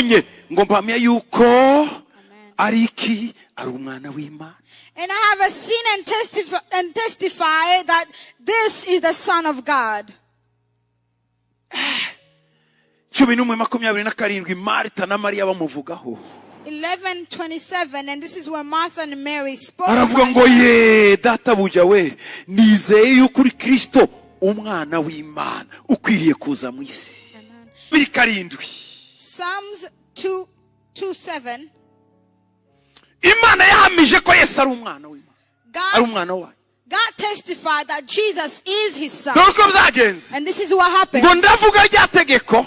Namubonye ngo mpamya yuko ari iki, ari umwana w'Imana. And I have seen and testify that this is the Son of God. 11:27, Marita na Mariya bamuvugaho. 11:27, and this is where Martha and Mary spoke Aravuga about ngo him. Ye databuja we, nizeye yuko uri Kristo, umwana w'Imana ukwiriye kuza mu isi. Amen. 2:7. Psalms 2:2:7. Imana yahamije ko Yesu ari umwana w'Imana, ari God, umwana wayo. God testified that Jesus is his son. Dore uko byagenze. And this is what happened. Ngo ndavuga rya tegeko.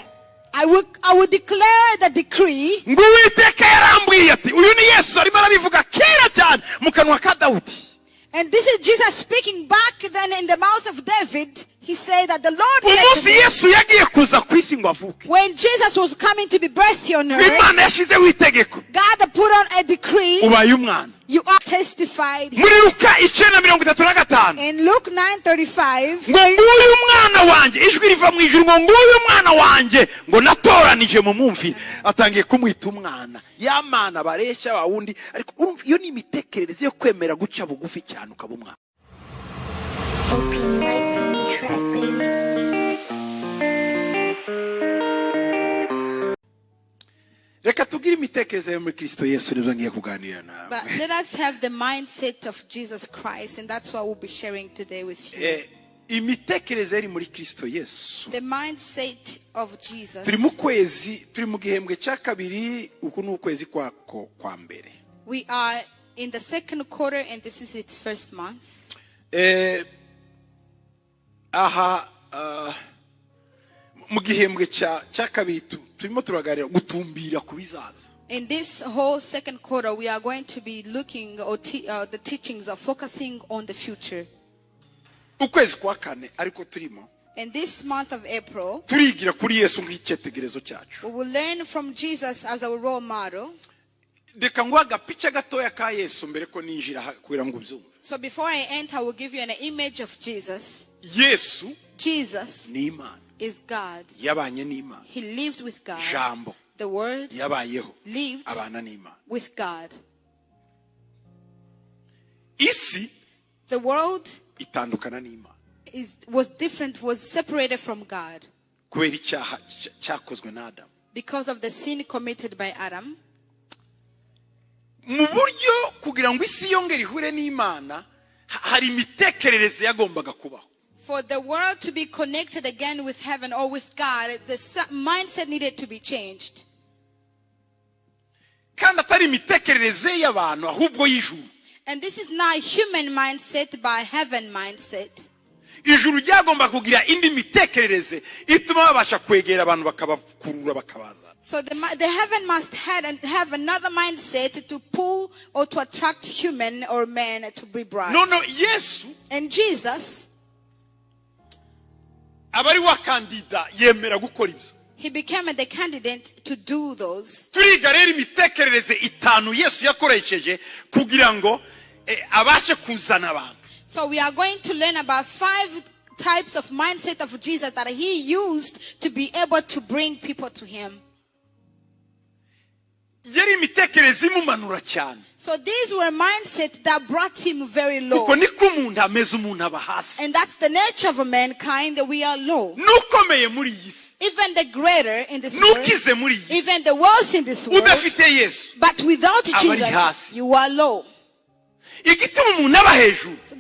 I will declare the decree. Ngo Uwiteka yarambwiye ati, uyu ni Yesu arimo arabivuga kera cyane mu kanwa ka Dawudi. And this is Jesus speaking back then in the mouth of David. He said that the Lord said to Umunsi me, Yesu yagiye kuza ku isi ngo avuke, when Jesus was coming to be birthed here on earth, Imana yashyizeho itegeko. God put on a decree. Ubaye umwana. You are testified. Muri Luka 9:35. In Luke 9:35, Ngo nguyu umwana wanjye, ijwi riva mu ijuru ngo nguyu umwana wanjye ngo natoranije mu mwumvire. Atangiye kumwita umwana ya mana bareshya wa wundi, ariko urumva iyo ni imitekerereze yo kwemera guca bugufi cyane ukaba umwana. Open lights on the track, baby. Reka tugire imitekerereze yo muri Kristo Yesu, nibyo ngiye kuganira nawe. But let us have the mindset of Jesus Christ, and that's what we'll be sharing today with you. Imitekerereze iri muri Kristo Yesu. The mindset of Jesus. Turi mu kwezi, turi mu gihembwe cya kabiri, uku ni ukwezi kwako kwa mbere. We are in the second quarter, and this is its first month. Aha mu gihembwe cya kabiri turimo turaganira gutumbira ku bizaza. In this whole second quarter, we are going to be looking, or the teachings are focusing on the future. Ukwezi kwa kane ariko turimo. In this month of April, Turigira kuri Yesu nk'icyitegererezo cyacu. we will learn from Jesus as our role model. Reka nguhe agapica gatoya ka Yesu mbere ko ninjira kugira ngo ubyumve. So before I enter, I will give you an image of Jesus. Yesu Jesus ni Imana. Is God. Yabanye n'Imana. He lived with God. Jambo The Word yabayeho, lived abana n'Imana. With God. Isi The world itandukana n'Imana was different, was separated from God kubera icyaha cyakozwe na Adamu. Because of the sin committed by Adam. Mu buryo kugira ngo isi yongere ihure n'Imana, hari imitekerereze yagombaga kubaho. For the world to be connected again with heaven or with God, the mindset needed to be changed. Kandi atari imitekerereze y'abantu, ahubwo y'ijuru. And this is not human mindset, but heaven mindset. Ijuru ryagomba kugira indi mitekerereze ituma babasha kwegera abantu, bakabakurura, bakabazana. So the heaven must have, and have another mindset to pull or to attract human or man to be brought. None Yesu And Jesus, aba ari wa kandida yemera gukora ibyo. He became the candidate to do those. Turiga rero imitekerereze itanu Yesu yakoresheje kugira ngo abashe kuzana abantu. So we are going to learn about five types of mindset of Jesus that he used to be able to bring people to him. Yari imitekerereze imumanura cyane. So these were mindsets that brought him very low. Kuko niko umuntu ameze, umuntu aba hasi. And that's the nature of mankind, that we are low. N'ukomeye muri iyi si, Even the greater in this world, n'ukize muri iyi si, even the wealth in this world, udafite Yesu, but without aba ari Jesus, hasi. You are low. Igituma umuntu aba hejuru So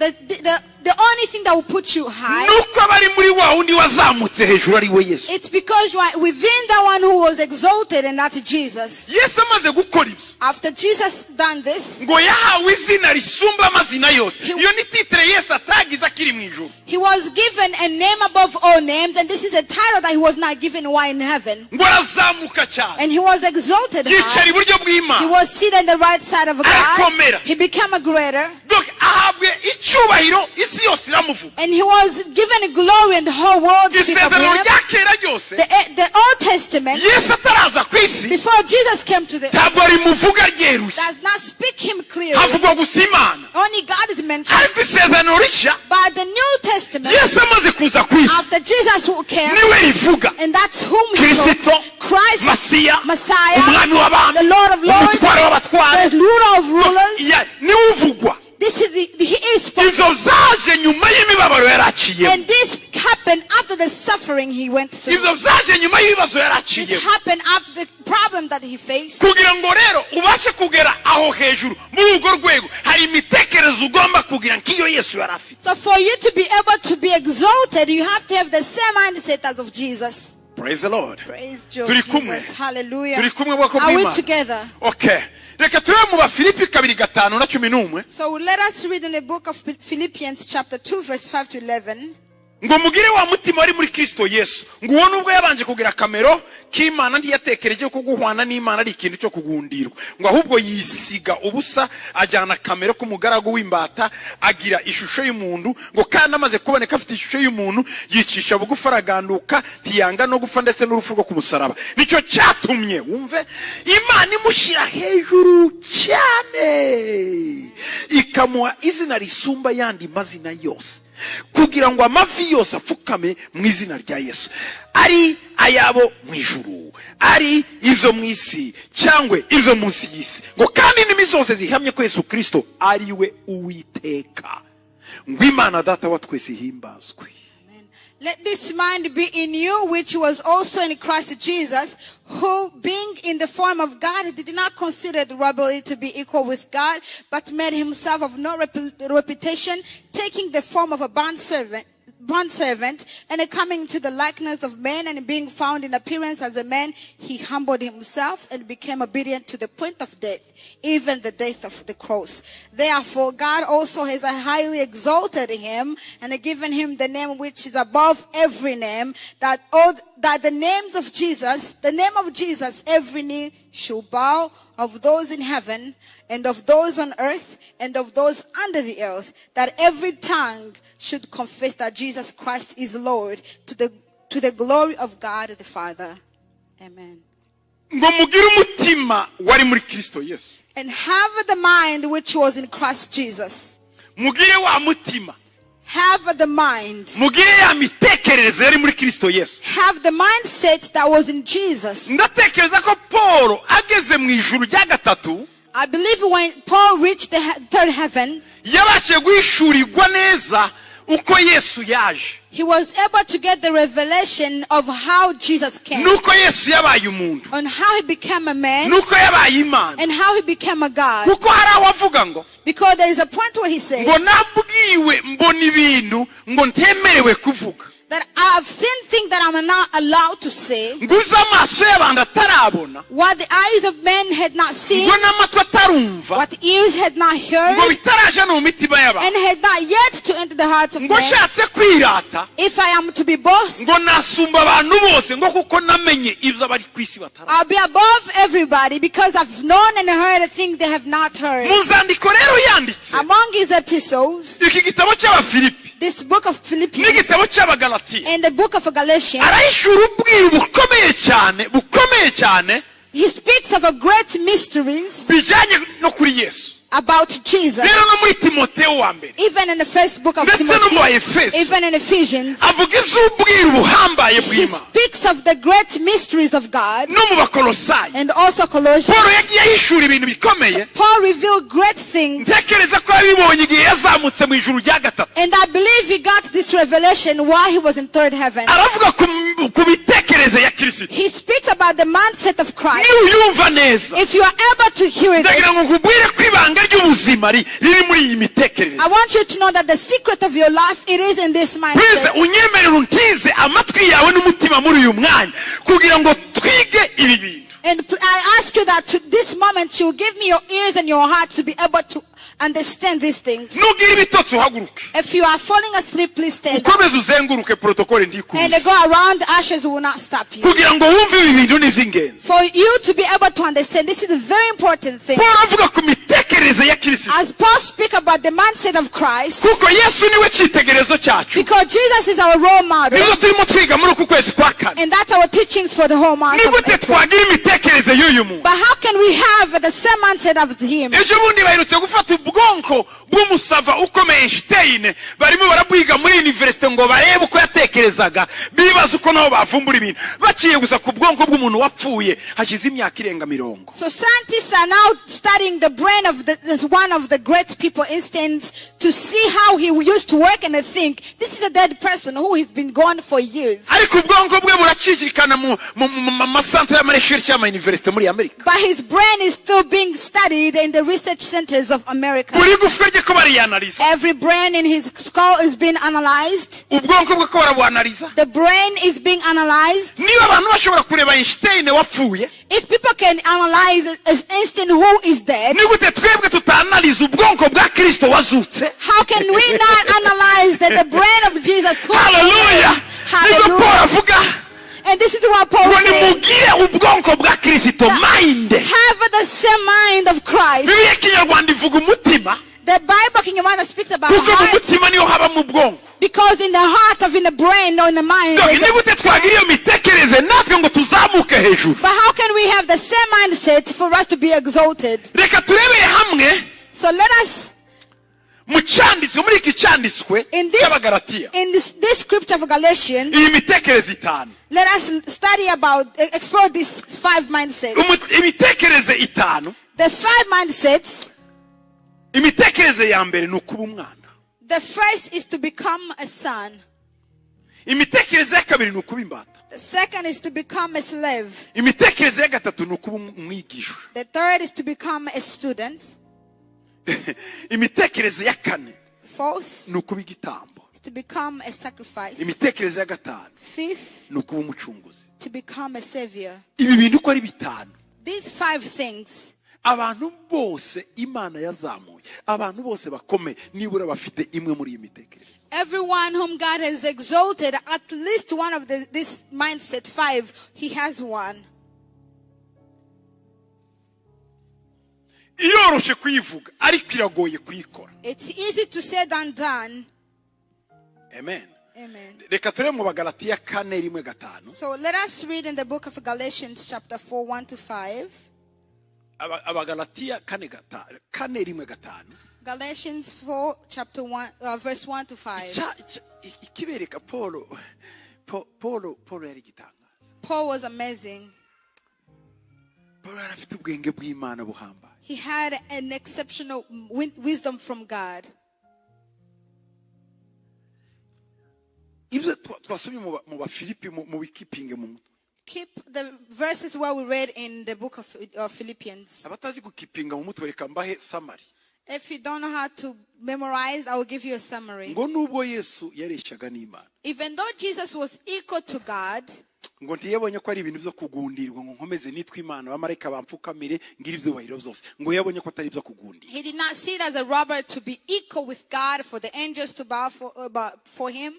the only thing that will put you high, nuko aba ari muri wa wundi wazamutse hejuru, ari we Yesu. It's because you are within the one who was exalted, and that's Jesus. Yesu amaze gukora ibyo, After Jesus done this, ngo yahawe izina risumba amazina yose. Iyo ni titre Yesu atagize akiri mu ijuru. He was given a name above all names, and this is a title that he was not given while in heaven. Ngo arazamuka cyane. And he was exalted Yicara high. iburyo He bw'Imana. was seated on the right side of God. Arakomera. He became a greater. Donc ahabwe icyubahiro, isi yose iramuvuga. And he was given glory, and the whole world speak of Isezerano him. rya kera ryose, The Old Testament, Yesu ataraza ku isi, before Jesus came to the earth, ntabwo rimuvuga ryeruye. Does not speak him clearly. Havugwa gusa Imana. Only God is mentioned. Ariko isezerano rishya, But the New Testament, Yesu amaze kuza ku isi, after Jesus who came, niwe rivuga. And that's whom he Kirisito, taught. Christ, Masiya, Messiah, umwami w'abami, the Lord of Lords, umutware w'abatware. The ruler of rulers. Niwe uvugwa. This is the, he is spoken. Ibyo byaje nyuma y'imibabaro yari aciyemo. And this happened after the suffering he went through. Ibyo byaje nyuma y'ibibazo yari This aciyemo. happened after the problem that he faced. Kugira ngo rero ubashe kugera aho hejuru muri urwo rwego, hari imitekerereze ugomba kugira nk'iyo Yesu yari afite. So for you to be able to be exalted, you have to have the same mindset as of Jesus. Praise the Lord. Praise Jesus. Turi kumwe. Hallelujah. Turi kumwe, bwoko Are we bw'Imana? Together? Okay, reka turebe mu Bafilipi 2:5 na 11. So let us read in the book of Philippians chapter 2 verse 5 to 11. Ngo mugire wa mutima wari muri Kristo Yesu, ngo uwo nubwo yabanje kugira akamero k'Imana, ntiyatekereje ko guhwana n'Imana ari ikintu cyo kugundirwa, ngo ahubwo yisiga ubusa, ajyana akamero k'umugaragu w'imbata, agira ishusho y'umuntu, ngo kandi amaze kuboneka afite ishusho y'umuntu, yicisha bugufi, araganduka, ntiyanga no gupfa, ndetse n'urupfu rwo ku musaraba. Nicyo cyatumye, wumve, Imana imushyira hejuru cyane, ikamuha izina risumba yandi mazina yose, kugira ngo amavi yose apfukame mu izina rya Yesu, ari ayabo mu ijuru, ari ibyo mu isi, cyangwa ibyo munsi y'isi, ngo kandi indimi zose zihamye ko Yesu Kirisito ari we Uwiteka, ngo Imana Data wa twese ihimbazwe. Let this mind be in you, which was also in Christ Jesus, who being in the form of God, did not consider the robbery to be equal with God, but made himself of no reputation, taking the form of a bondservant, and coming to the likeness of men, and being found in appearance as a man, he humbled himself and became obedient to the point of death, even the death of the cross. Therefore, God also has highly exalted him and given him the name which is above every name, that the names of Jesus, the name of Jesus, every knee should bow, of those in heaven and of those on earth and of those under the earth, that every tongue should confess that Jesus Christ is Lord, to the glory of God the Father. Amen. Ngo mugire umutima wari muri Kristo Yesu. And have the mind which was in Christ Jesus. Mugire wa mutima. Have the mind. Mugire ya mitekerereze yari muri Kristo Yesu. Have the mindset that was in Jesus. Ndatekereza ko Paul ageze mu ijuru rya gatatu, I believe when Paul reached the third heaven, yabashije guhishurirwa neza uko Yesu yaje, he was able to get the revelation of how Jesus came, nuko Yesu yabaye umuntu, on how he became a man, nuko yabaye Imana. And how he became a God. Kuko hari aho avuga ngo, Because there is a point where he says ngo nabwiwe mbona ibintu ngo ntemerewe kuvuga, that I've seen things that I'm not allowed to say, ngo uze amaso y'abantu atarabona, what the eyes of men had not seen, ngo n'amatwi atarumva, what ears had not heard, ngo bitaraja no mu mitima y'abantu, and had not yet to enter the hearts of ngo men. nshatse kwirata, If I am to be boast, ngo nasumba abantu bose, ngo kuko namenye ibyo abari ku isi batara. I'll be above everybody because I've known and heard a thing they have not heard. Mu nzandiko rero yanditse, Among his epistles, iki gitabo cy'Abafilipi this book of Philippians n'igitabo cy'Abagalatiya, and the book of Galatians, arahishura ubwiru bukomeye cyane, bukomeye cyane, he speaks of a great mysteries bijyanye no kuri Yesu. About Jesus. Rero no muri Timoteo wa mbere, Even in the first book of ndetse no mu Timothy, Baefeso, even in Ephesians, avuga iby'ubwiru buhambaye he bw'Imana. Speaks of the great mysteries of God No mu Bakolosayi, and also Colossians. Paul yagiye ahishura ibintu bikomeye. Paul revealed great things, Ntekereza ko yabibonye igihe yazamutse mu ijuru rya gatatu. And I believe he got this revelation while he was in third heaven. Aravuga ku ku mitekerereze ya Kirisito. He speaks about the mindset of Christ. Niba uyumva neza, If you are able to hear it, ndagira ngo nkubwire ko ibanga ry'ubuzima riri muri iyi mitekerereze. I want you to know that the secret of your life, it is in this Please, mindset. unyemerere untize amatwi yawe n'umutima muri uyu mwanya kugira ngo twige ibi bintu. And I ask you that to this moment you give me your ears and your heart to be able to understand these things. Nugira ibitotsi uhaguruke. If you are falling asleep, please stand up. Ukomeze uzenguruke, protokole And ndikubuze. go around, the ushers will not stop you. Kugira ngo wumve ibi bintu ni iby'ingenzi. For you to be able to understand, this is a very important thing. Paul avuga ku mitekerereze ya Kirisito, As Paul speaks about the mindset of Christ, kuko Yesu niwe cyitegererezo cyacu. Because Jesus is our role model, Nibyo turimo twiga muri uku kwezi kwa kane. And that's our teachings for the whole month Ni of gute April. twagira imitekerereze y'uyu muntu? But how can we have the same mindset of him? Ejo bundi baherutse gufata ubwonko bw'umusava ukomeye Einstein, barimo barabwiga muri université ngo barebe uko yatekerezaga, bibaza uko nabo bavumbura ibintu baciye gusa ku bwonko bw'umuntu wapfuye hashize imyaka irenga 40. So scientists are now studying the brain of this one of the great people, Einstein, to see how he used to work and think. This is a dead person who has been gone for years. Ariko ubwonko bwe buracicikana mu masantere y'amarecherche y'amayuniversité muri Amerika. But his brain is still being studied in the research centers of America. Buri gufwa rye ko bariyanariza. Every brain in his skull is being analyzed. Ubwonko bwe ko barabuanariza. The brain is being analyzed. Niba abantu bashobora kureba Einstein wapfuye, If people can analyze Einstein who is dead, ni gute twebwe tutanariza ubwonko bwa Kristo wazutse? How can we not analyze that the brain of Jesus who is Haleluya! dead? Nibwo Paul Hallelujah. avuga And this is what Paul ngo said. nimugire ubwonko bwa Kristo, mind. Have the same mind of Christ. Bibiliya Kinyarwanda ivuga umutima, The Bible King Rwanda speaks about kuko mu heart, mutima niho habamo ubwonko. Because in the heart of in the brain or in the mind. Donc, ni gute twagira iyo mitekerereze natwe ngo tuzamuke hejuru? But how can we have the same mindset for us to be exalted? Reka turebere hamwe So let us mu cyanditswe, muri iki cyanditswe in this cy'Abagalatiya, in this script of Galatians, iyi mitekerereze itanu. Let us study about explore these five mindsets. Imitekerereze itanu. The five mindsets. Imitekerereze ya mbere ni ukuba umwana. The first is to become a son. Imitekerereze ya kabiri ni ukuba imbata. The second is to become a slave. Imitekerereze ya gatatu ni ukuba umwigisha. The third is to become a student. Imitekerereze ya kane Fourth ni ukuba igitambo. Is to become a sacrifice. Imitekerereze ya gatanu Fifth, ni ukuba umucunguzi. To become a savior. Ibi bintu uko ari bitanu, These five things, abantu bose Imana yazamuye, abantu bose bakomeye, nibura bafite imwe muri iyi mitekerereze. Everyone whom God has exalted, at least one of this mindset five, he has one. Iroroshe kuyivuga ariko iragoye kuyikora. It's easy to say than done. Amen. Amen. Reka turebe mu Bagalatiya 4:1-5. So let us read in the book of Galatians, chapter 4, 1 to 5. Abagalatiya 4:1-5. Galatians 4, chapter 1, verse 1 to 5. Ikibereka Paul, Paul yari igitangaza. Paul was amazing. Paul yari afite ubwenge bw'Imana buhambaye. He had an exceptional wisdom from God. Ibyo twasomye mu Bafilipi mu bikipinge mu mutwe. Keep the verses where we read in the book of Philippians. Abatazi gukipinga mu mutwe reka mbahe summary. If you don't know how to memorize, I will give you a summary. Ngo nubwo Yesu yareshyaga n'Imana, Even though Jesus was equal to God, ngo ntiyabonye ko ari ibintu byo kugundirwa ngo nkomeze nitwe Imana abamarayika bamfukamire ngira ibyubahiro byose, ngo yabonye ko atari ibyo kugundira. He did not see it as a robber to be equal with God, for the angels to bow for him.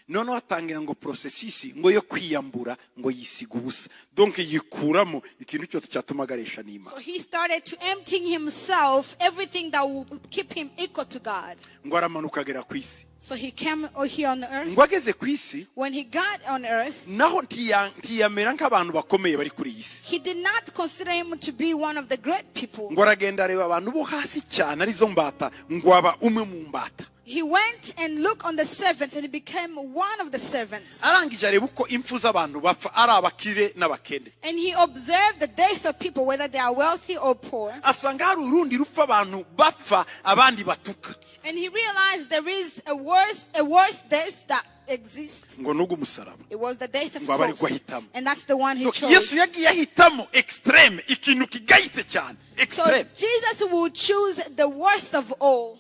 Noneho atangira ngo processus ngo yo kwiyambura, ngo yisiga ubusa, donc yikuramo ikintu cyose cyatumaga aresha n'Imana. So he started to emptying himself, everything that will keep him equal to God. Ngo aramanuka agera ku isi. So he came here on earth. Ngo ageze ku isi, When he got on earth, naho ntiyamera nk'abantu bakomeye bari kuri iyi si. He did not consider him to be one of the great people. Ngo aragenda areba abantu bo hasi cyane arizo mbata, ngo aba umwe mu mbata. He went and looked on the servants and he became one of the servants. Arangije areba uko impfu z'abantu bapfa ari abakire n'abakene. And he observed the death of people, whether they are wealthy or poor. Asanga hari urundi rupfu abantu bapfa abandi batuka. And he realized there is a worse death that exists. Ngo nugo umusaraba. It was the death of Ngo abe ariko cross. ahitamo. And that's the one he Donc, chose. Yesu yagiye ahitamo extreme, ikintu kigayitse cyane. So Extreme. Jesus will choose the worst of all.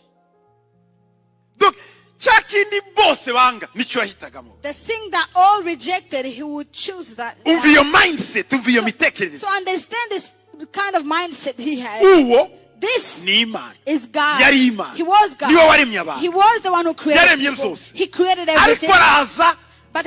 Donc, cya kindi bose banga nicyo yahitagamo. The thing that all rejected, he would choose that. Umva iyo mindset, umva iyo mitekerereze. So understand this kind of mindset he had. Uwo This ni Imana. is God. Yari Imana. He was God. Niwe waremye abantu. He was the one who created Yaremye people. byose. He created everything. Ariko araza But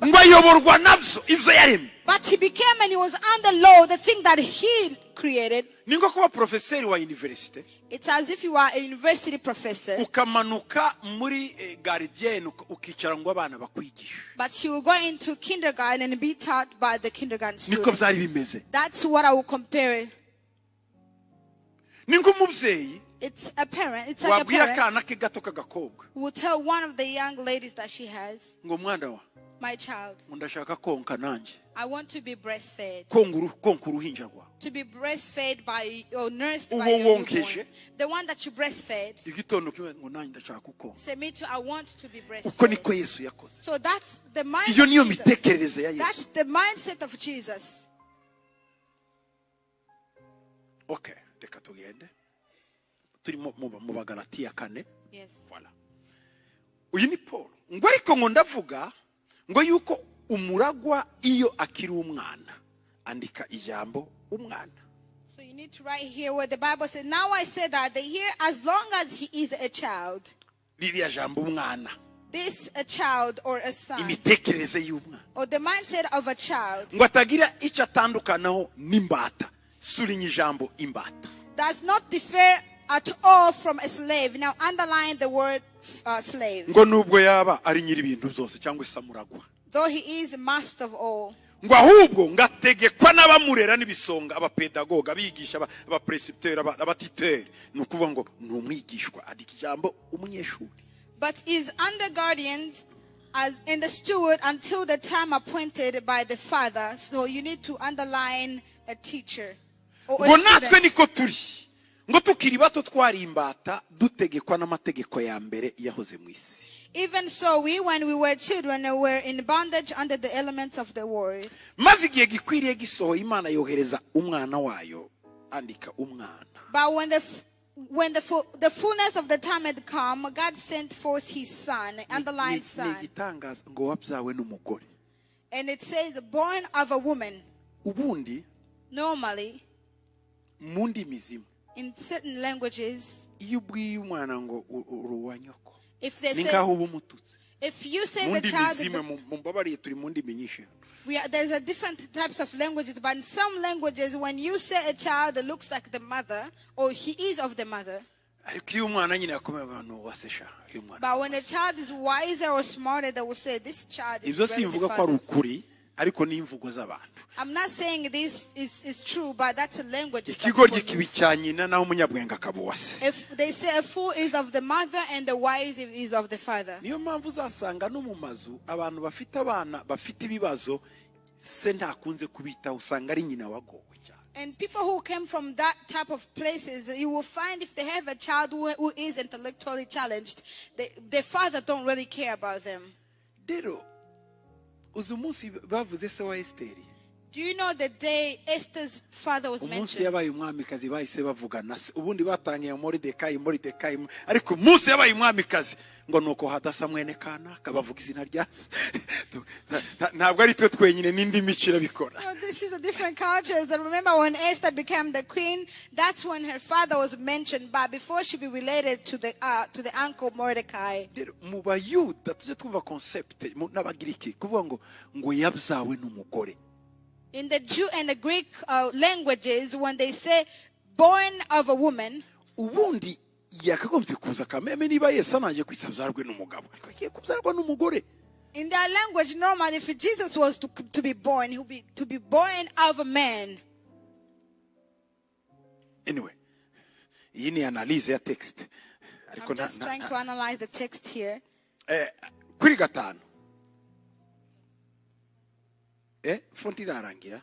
ngo ayoborwa nabyo ibyo yaremye. But he became and he was under law, the thing that he created. Ni nko kuba porofeseri wa université, It's as if you are a university professor, ukamanuka muri gardienne ukicara ngo abana bakwigishe. But you will go into kindergarten and be taught by the kindergarten Niko students. byari bimeze. That's what I will compare it. Ni nk'umubyeyi It's a parent. It's like a wabwira parent akana ke gato k'agakobwa who will tell one of the young ladies that she has, ngo mwana wa "My child, ngo ndashaka konka nanjye I want to be breastfed. konka konka uruhinja rwawe To be breastfed by or nursed by Uwo your newborn. wonkeje. The one that you breastfed. Igitondo kimwe ngo nanjye ndashaka kukonka Say, me too, I want to be uko breastfed." niko Yesu yakoze So that's the mind iyo of niyo Jesus. mitekerereze ya Yesu That's the mindset of Jesus. Okay, reka tugende turi mu Bagalatiya kane. Yes. Voilà. Uyu ni Paul ngo ariko ngo ndavuga ngo yuko umuragwa iyo akiri umwana andika ijambo umwana. So you need to write here where the Bible says, "Now I say that the here as long as he is a child," ririya jambo umwana this a child or a son, imitekerereze y'umwana or the mindset of a child, ngo atagira icyo atandukanaho n'imbata surinya ijambo imbata does not differ at all from a slave. Now underline the word slave. Ngo nubwo yaba ari nyiri ibintu byose cyangwa se amuragwa Though he is master of all. Ngo ahubwo ngategekwa n'abamurera n'ibisonga abapedagoga abigisha abapresipiteri abatiteri ni ukuvuga ngo ni umwigishwa andika ijambo umunyeshuri. But is under guardians as in the steward until the time appointed by the father. So you need to underline a teacher or Ngo a natwe student. Niko turi ngo tukiri bato twari imbata dutegekwa n'amategeko ya mbere yahoze mu isi. Even so, we, when we were children, were in bondage under the elements of the world. Maze igihe gikwiriye gisohoye Imana yohereza umwana wayo andika umwana. But when the fullness of the time had come, God sent forth His Son, underlined Ni Son. Igitangaza ngo wabyawe n'umugore. And it says, born of a woman. Ubundi Normally, mu ndimi zimwe in certain languages, iyo ubwiye umwana ngo uri uwa nyoko if they ni say, nkaho uba umututse. If you say Mu the ndimi child, zimwe mumbabariye turi mu ndimi nyinshi. There's a different types of languages, but in some languages, when you say a child that looks like the mother, or he is of the mother, ariko iyo umwana nyine yakomeye abantu wasesha iyo umwana but when a child is wiser or smarter, they will say this child is ibyo really the simvuga ko ari father's. Ukuri ariko ni imvugo z'abantu. I'm not saying this is true, but that's a language that ikigoryi people kiba use. Icya nyina naho umunyabwenge akaba uwase. If they say a fool is of the mother and the wise is of the father. Niyo mpamvu uzasanga no mu mazu abantu bafite abana bafite ibibazo se ntakunze kubitaho usanga ari nyina wagowe cyane. And people who came from that type of places, you will find if they have a child who is intellectually challenged, the father don't really care about them. Rero uzi umunsi bavuze se wa Esiteri. Do you know the day Esther's father was Umunsi mentioned? Yabaye umwamikazi bahise bavuga na se ubundi batangiye Moridekayi Moridekayi ariko umunsi yabaye umwamikazi ngo nuko Hadasa mwene kanaka bavuga izina rya se. Ntabwo ari twe twenyine n'indi mico irabikora. So this is a different culture. And remember when Esther became the queen, that's when her father was mentioned. But before she be related to the uncle Mordecai. Rero mu Bayuda tujya twumva concept n'Abagiriki kuvuga ngo ngo yabyawe n'umugore. In the Jew and the Greek languages, when they say born of a woman, ubundi yakagombye kuza kameme niba Yesu ananje kwisa abyarwe n'umugabo ariko agiye kubyarwa n'umugore. In their language, normally, if Jesus was to be born, he would be to be born of a man. Anyway, iyi ni analyse ya text ariko I'm just trying to analyze the text here. Kuri gatanu fonti irarangira.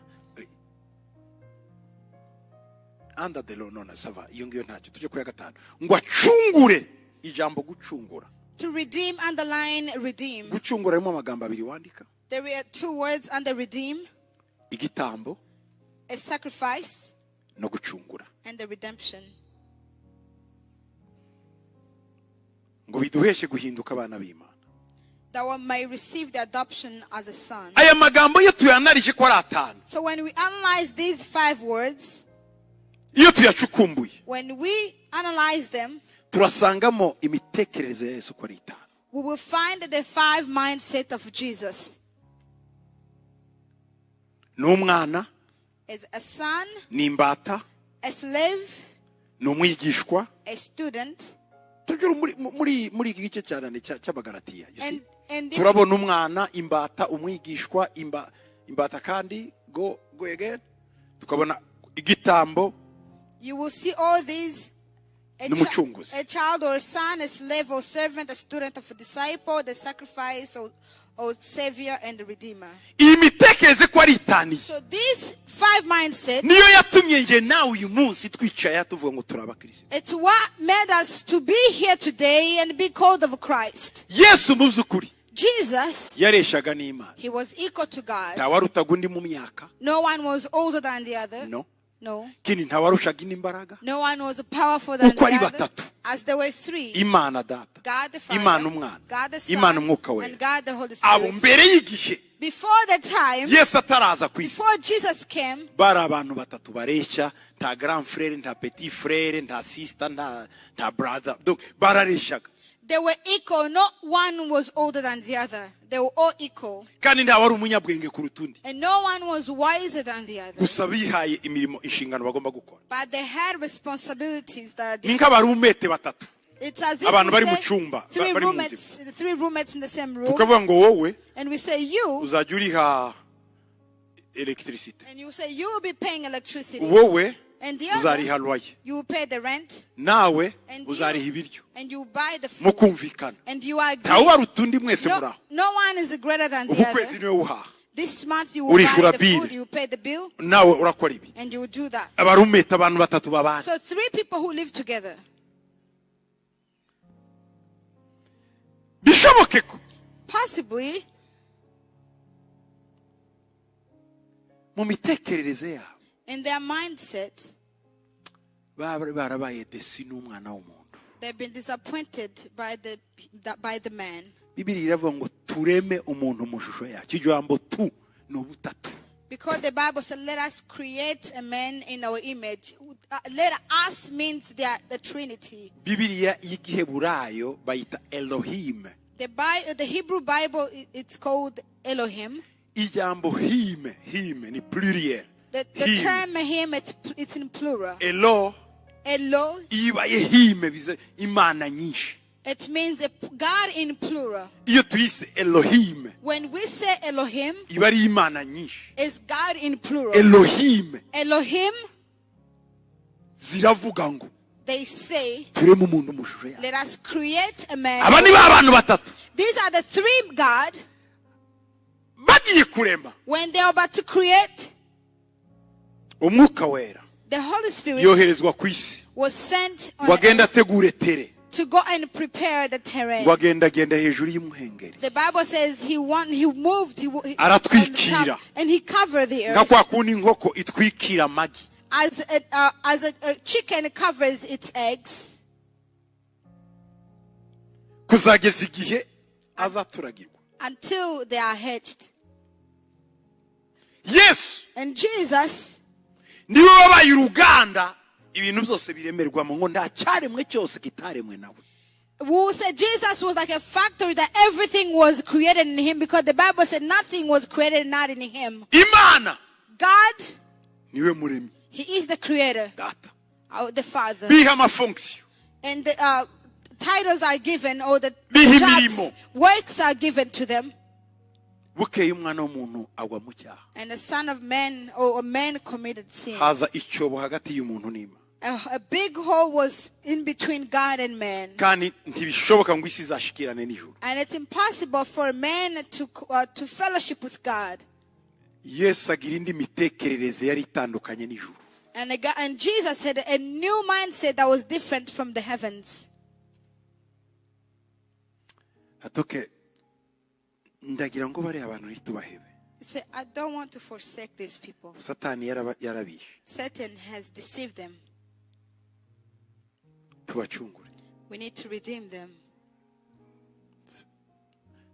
Under the law none ça va iyo ngiyo ntacyo tujye kuri ya gatanu ngo acungure ijambo gucungura. To redeem, underline redeem. Gucungura harimo amagambo abiri wandika. There are two words under redeem: igitambo a sacrifice no gucungura. And the redemption. Ngo biduheshe guhinduka abana b'Imana. That one may receive the adoption as a son. Aya magambo iyo tuyanarije ko ari atanu So when we analyze these five words, iyo tuyacukumbuye when we analyze them, turasangamo imitekerereze ya Yesu uko ari itanu. We will find the five mindset of Jesus. Ni umwana As a son, ni imbata a slave, ni umwigishwa a student, tugera muri iki gice cyane cy'Abagalatiya you see. and this, Turabona umwana imbata umwigishwa imbata kandi go again tukabona igitambo You will see all these N'umucunguzi. a child or a son, a slave or servant, a student of a disciple, the sacrifice or savior and the redeemer. Iyi mitekerereze ko ari itaniye So these five mindsets, niyo yatumye njye nawe uyu munsi twicaye tuvuga ngo turi abakristo. It's what made us to be here today and be called of Christ. Yesu mu by'ukuri Jesus, yareshaga n'Imana. he was equal to God. Ntawarutaga undi mu myaka. No one was older than the other. No. No. Kindi ntawarushaga indi imbaraga. No one was powerful than Uko ari the other. batatu. As there were three. Imana Data, God the Father, Imana Umwana, God the Son, Imana Umwuka Wera. and God the Holy Abo Spirit. mbere y'igihe Before the time, Yesu ataraza ku isi, before Jesus came, bari abantu batatu bareshya, nta grand frere, nta petit frere, nta sister, nta brother. Donc barareshyaga. They were equal. No one was older than the other. They were all equal. Kandi nta wari umunyabwenge kuruta undi. And no one was wiser than the other. Gusa bihaye imirimo, inshingano bagomba gukora. But they had responsibilities that are Ni different. nk'abarumete batatu. It's as if Abantu we bari mu say cyumba, three bari mu roommates, three roommates in the same room, tukavuga ngo wowe and we say you, uzajya uriha electricity, and you say you will be paying electricity, wowe and the other, uzariha loyer, you will pay the rent, nawe and uzariha you, ibiryo, and you buy the food, mukumvikana. And you agree. Ntawe undi mwese No, muri aho. No one is greater than the Uku kwezi other. niwe uhaha. This month you will buy Urishura the bill. food, you pay the bill, Nawe urakora ibi. And you will do that. Abarumete abantu batatu babana. So three people who live together. Bishoboke ko Possibly, mu mitekerereze yabo in their mindset, baba barabaye déçus n'umwana w'umuntu. They've been disappointed by the man. Bibiri iravuga ngo tureme umuntu mu shusho yacu. Ijambo tu ni ubutatu. Because the Bible said, "Let us create a man in our image." Let us means they are the Trinity. Bibiliya y'igiheburayo bayita Elohim. The Hebrew Bible, it's called Elohim. Ijambo him, him ni pluriel. The Him. Term him, it's in plural. Elo Elo, iyo ibaye him bize imana nyinshi. It means a God in plural. Iyo tuyise Elohim, When we say Elohim, iba ari imana nyinshi. It's God in plural. Elohim Elohim, ziravuga ngo they say, tureme umuntu mu shusho yacu. "Let us create a man." Aba ni ba bantu batatu These are the three God. Bagiye kurema, When they are about to create, Umwuka Wera the Holy Spirit yoherezwa ku isi was sent on ngo agende earth ategure terrain, to go and prepare the terrain. Ngo agende agenda hejuru y'umuhengeri. The Bible says he won, he moved, he Aratwikira. On the top, and he covered the Nka earth kwa kundi inkoko itwikira amagi. As a chicken covers its eggs. Kuzageza igihe azaturagirwa. Until they are hatched. Yesu And Jesus, niwe wabaye uruganda ibintu byose biremerwamo, ngo nta cyaremwe cyose kitaremwe nawe. Who said Jesus was like a factory that everything was created in him, because the Bible said nothing was created not in him. Imana God, niwe muremyi. He is the creator, Data. The Father. Biha amafonction. And the titles are given, or the Biha jobs, imirimo. Works are given to them. Bukeye umwana w'umuntu agwa mu cyaha. And the Son of Man, or a man, committed sin. Haza icyobo hagati y'umuntu n'Imana. A big hole was in between God and man. Kandi ntibishoboka ngo isi izashikirane n'ijuru. And it's impossible for a man to fellowship with God. Yesu agira indi mitekerereze yari itandukanye n'ijuru. And Jesus had a new mindset that was different from the heavens. Atoke ndagira ngo bariya abantu ntitubahebe. He said, "I don't want to forsake these people." Satani yarabishe. Satan has deceived them. Tubacungure. We need to redeem them.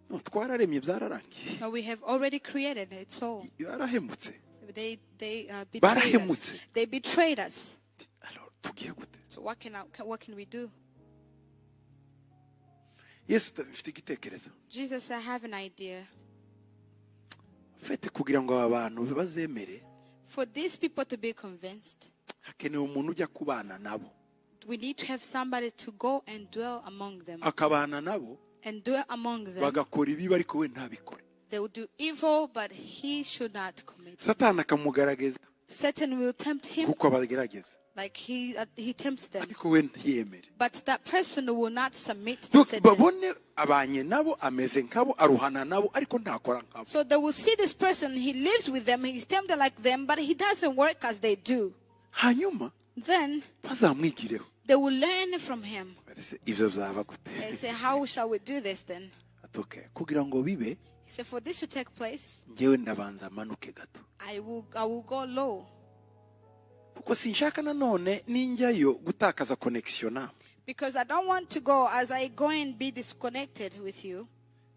No, twararemye byararangiye. No, we have already created it. So Yarahemutse. they betrayed us. Barahemutse. They betrayed us. Alors, tugiye gute? So what can we do? Yesu mfite igitekerezo. Jesus, I have an idea. Fete kugira ngo aba bantu bazemere, For these people to be convinced, hakenewe umuntu ujya kubana nabo, we need to have somebody to go and dwell among them. Akabana nabo, And dwell among them. Bagakora ibibi ariko we ntabikore. They will do evil, but he should not commit. Satani akamugaragaza Satan will tempt him kuko abagerageza. Like he tempts them. Ariko we ntiyemere. But that person will not submit to Donc, Satan. Babone abanye nabo ameze nkabo aruhana nabo ariko ntakora nkabo. So they will see this person, he lives with them, he's tempted like them, but he doesn't work as they do. Hanyuma Then bazamwigireho. They will learn from him. Ese ibyo byaba gute? They say, "How shall we do this then?" Ati, "Okay, kugira ngo bibe He said, "For this to take place, ngewe ndabanza manuke gato I will go low." Kuko sinshaka nanone ninjyayo gutakaza connection nawe. Because I don't want to go as I go and be disconnected with you.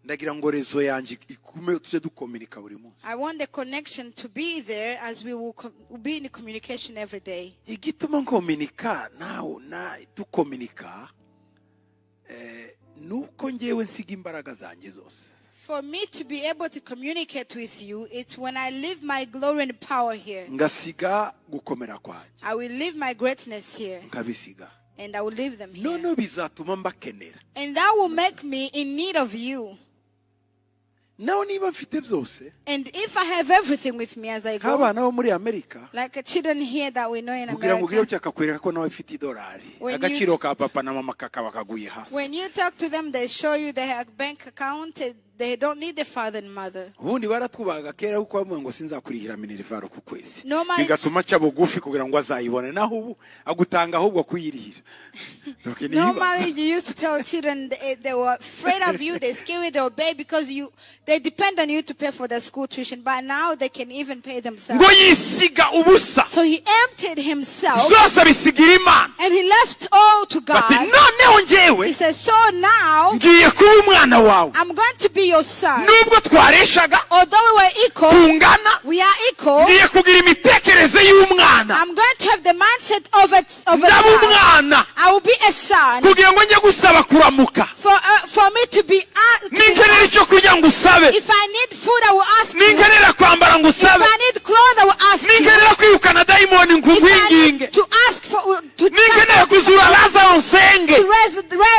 Ndagira ngo réseau yanjye igume tujye dukominika buri munsi. I want the connection to be there as we will be in communication every day. Igituma nkominika nawe na dukominika eh, nuko ngewe nsiga imbaraga zanjye zose. For me to be able to communicate with you, it's when I leave my glory and power here. Ngasiga gukomera kwanjye. I will leave my greatness here Nkabisiga. And I will leave them here. Noneho bizatuma mbakenera. And that will make me in need of you. Nawe niba mfite byose And if I have everything with me as I go, nk'abana bo muri Amerika like children here that we know in kugira ngo ugire America, utya akakwereka ko nawe ufite idolari When you- agaciro ka papa na mama kakaba kaguye hasi. When you talk to them, they show you their bank account. They don't need the father and mother. Ubundi baratwubahaga kera kuko bavuga ngo sinzakurihira minerval ku kwezi Normally- bigatuma aca bugufi kugira ngo azayibone naho ubu agutanga ahubwo kuyirihira. Donc, ni ibibazo. Normally, you used to tell children they were afraid of you, they scare you, they obey because they depend on you to pay for their school tuition. But now they can even pay themselves. Ngo yisiga ubusa. So he emptied himself Byose abisigira Imana. And he left all to Bati God. noneho njyewe He says, "So now ngiye kuba umwana wawe. I'm going to be your son." Nubwo twareshaga Although we were equal, tungana we are equal. ngiye kugira imitekerereze y'umwana. I'm going to have the mindset of a Ndaba child. umwana I will be a son. Kugira ngo njye gusaba kuramuka. For me to be Ninkenera icyo kurya ngo usabe. If I need food, I will ask you. Ninkenera kwambara ngo If usabe. I need clothes, I will ask you. Ninkenera kwirukana dayimoni If I nkukwinginge. need to ask for to, Ninkenera kuzura Lazaro nsenge. to raise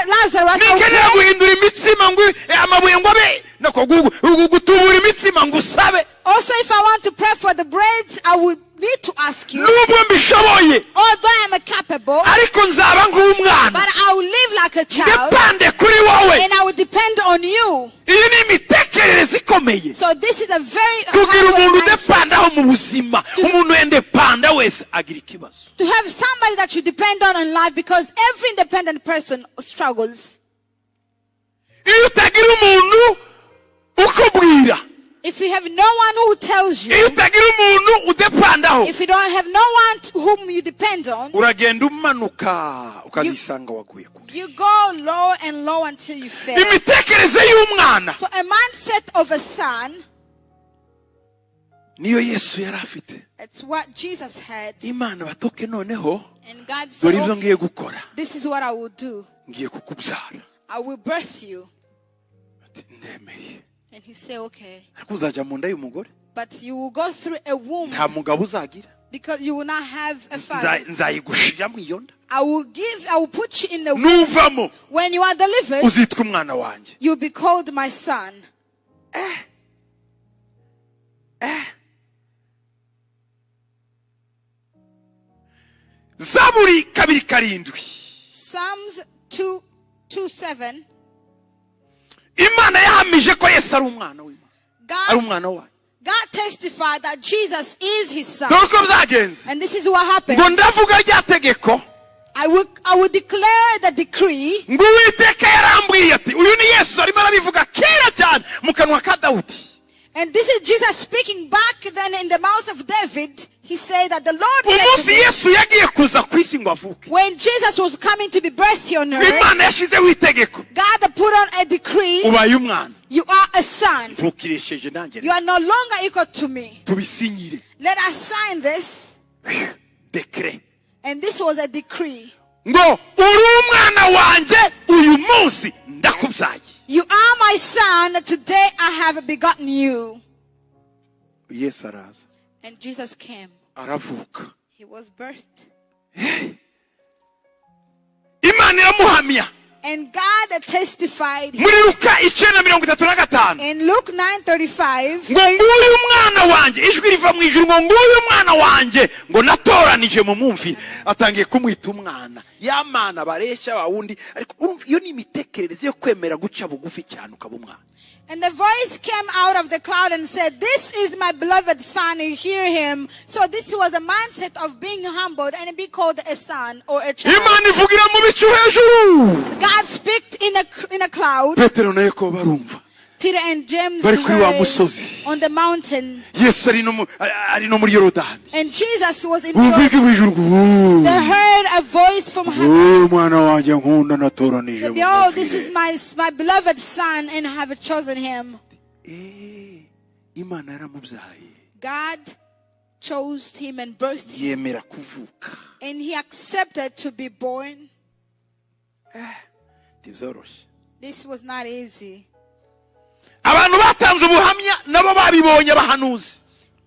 Lazarus, I will Ninkenera pray. Guhindura imitsima ngo amabuye ngo abe nako gutubura imitsima ngo usabe. Also, if I want to pray for the breads, I will need to ask you. Nubwo mbishoboye Although I am capable, ariko nzaba nk'umwana. But I will live like a child Ndepande kuri wowe. And I will depend on you. Iyi ni imitekerereze ikomeye. So this is a very Kugira powerful umuntu mindset. udepandaho mu buzima umuntu endepanda wese agira ikibazo. To have somebody that you depend on in life, because every independent person struggles. Iyo utagira umuntu ukubwira If you have no one who tells you, iyo utagira umuntu udepandaho if you don't have no one to whom you depend on, uragenda umanuka ukazisanga waguye kure. You go low and low until you fail. Imitekerereze y'umwana So a mindset of a son, niyo Yesu yari afite. It's what Jesus had. Imana batoke noneho And God said, dore ibyo "Okay, ngiye gukora. this is what I will do. Ngiye kukubyara. I will birth you." Ati, ndemeye. And he said, "Okay. Ariko uzajya mu nda y'umugore. But you will go through a womb Nta mugabo uzagira. Because you will not have a father. Nzayigushira mu iyo nda. I will put you in the womb. Nuvamo When you are delivered, uzitwa umwana wanjye. You'll be called my son." Eh. Zaburi kabiri karindwi. Psalms 2, 2 7. Imana yahamije ko Yesu ari umwana w'Imana ari God, umwana wayo. God testified that Jesus is his son. Dore uko byagenze. And this is what happened. Ngo ndavuga rya tegeko I will declare the decree. Ngo Uwiteka yarambwiye ati uyu ni Yesu arimo arabivuga kera cyane mu kanwa ka Dawudi. And this is Jesus speaking back then in the mouth of David. He said that the Lord said to Umunsi me, Yesu yagiye kuza ku isi ngo avuke when Jesus was coming to be birthed here on earth, Imana yashyizeho itegeko. God put on a decree. Ubaye umwana. You are a son. Ntukiresheje nanjye. You are no longer equal to me. Tubisinyire. Let us sign this. Décret. And this was a decree. Ngo uri umwana wanjye uyu munsi ndakubyaye. You are my son. Today I have begotten you. Yesu araza. And Jesus came. Aravuka. He was birthed. Imana iramuhamya. And God testified him. Muri Luka 9:35, In Luke 9:35, ngo nguyu umwana wanjye, ijwi riva mu ijuru ngo nguyu umwana wanjye ngo natoranije, mumwumvire. Atangiye kumwita umwana, ya mana bareshya wa wundi, ariko urumva iyo ni imitekerereze yo kwemera guca bugufi cyane ukaba umwana. And the voice came out of the cloud and said, "This is my beloved son, hear him." So this was a mindset of being humbled and be called a son or a child. Imana ivugira mu bicu hejuru. God speaked in a cloud. Petero na Yakobo barumva. Peter and James Bari kuri wa heard musozi. On the mountain. Yesu ari no muri Yorodani. And Jesus was in Bumva Jordan. ijwi mu ijuru ngo They heard a voice from heaven. "Uyu mwana wanjye nkunda natoranije, Behold, this is mumwumvire." my beloved son, and I have chosen him. Eh, Imana yaramubyaye. God chose him and birthed him, Yemera kuvuka. And he accepted to be born. Ntibyoroshye. This was not easy. Abantu batanze ubuhamya nabo babibonye, abahanuzi.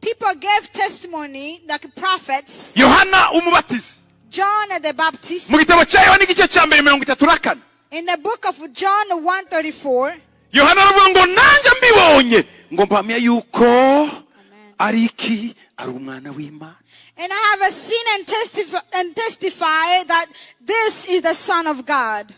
People gave testimony, like prophets. Yohana Umubatizi, John the Baptist. mu gitabo cya Yohana igice cya mbere 34, In the book of John 1:34, Yohana aravuga ngo nanjye mbibonye ngo mpamya yuko ari iki? Ari umwana w'Imana. And I have seen and testify that this is the Son of God.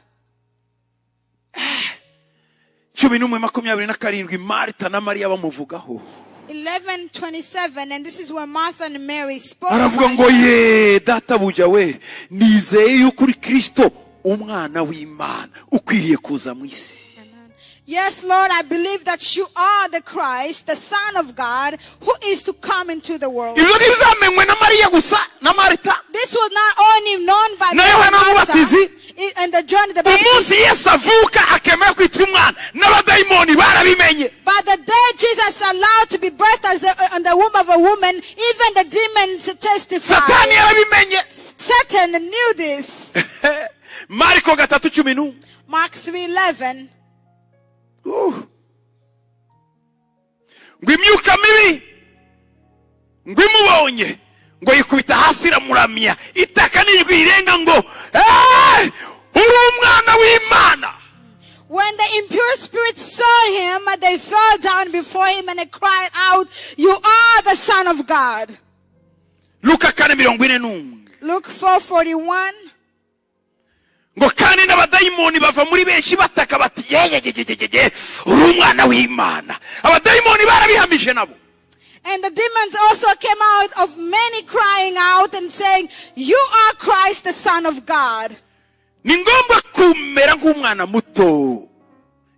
11:27, Marita na Mariya bamuvugaho. 11:27, and this is where Martha and Mary spoke Aravuga about ngo him. Ye databuja we, nizeye yuko uri Kristo umwana w'Imana ukwiriye kuza mu isi. Amen. "Yes, Lord, I believe that you are the Christ, the Son of God, who is to come into the world." Ibyo ntibizamenywe na Mariya gusa na Marita. This was not only known by Na Mary Yohana and Martha Umubatizi. And the John the Baptist. Umunsi Yesu avuka akemera kwitwa umwana, n'abadayimoni barabimenye. But the day Jesus allowed to be birthed in the womb of a woman, even the demons testified. Satani yarabimenye. Satan knew this. Mariko 3:11. Mark 3:11. Ngo imyuka mibi ngo imubonye ngo yikubita hasi iramuramya, itaka n'ijwi rirenga ngo "Eh, uri umwana w'Imana." When the impure spirits saw him, they fell down before him and they cried out, "You are the Son of God." Luka 4:41. Luke 4:41. Ngo kandi n'abadayimoni bava muri benshi bataka bati yeyegegegege uri umwana w'Imana. Abadayimoni barabihamije nabo. And the demons also came out of many, crying out and saying, "You are Christ, the Son of God." Ni ngombwa kumera nk'umwana muto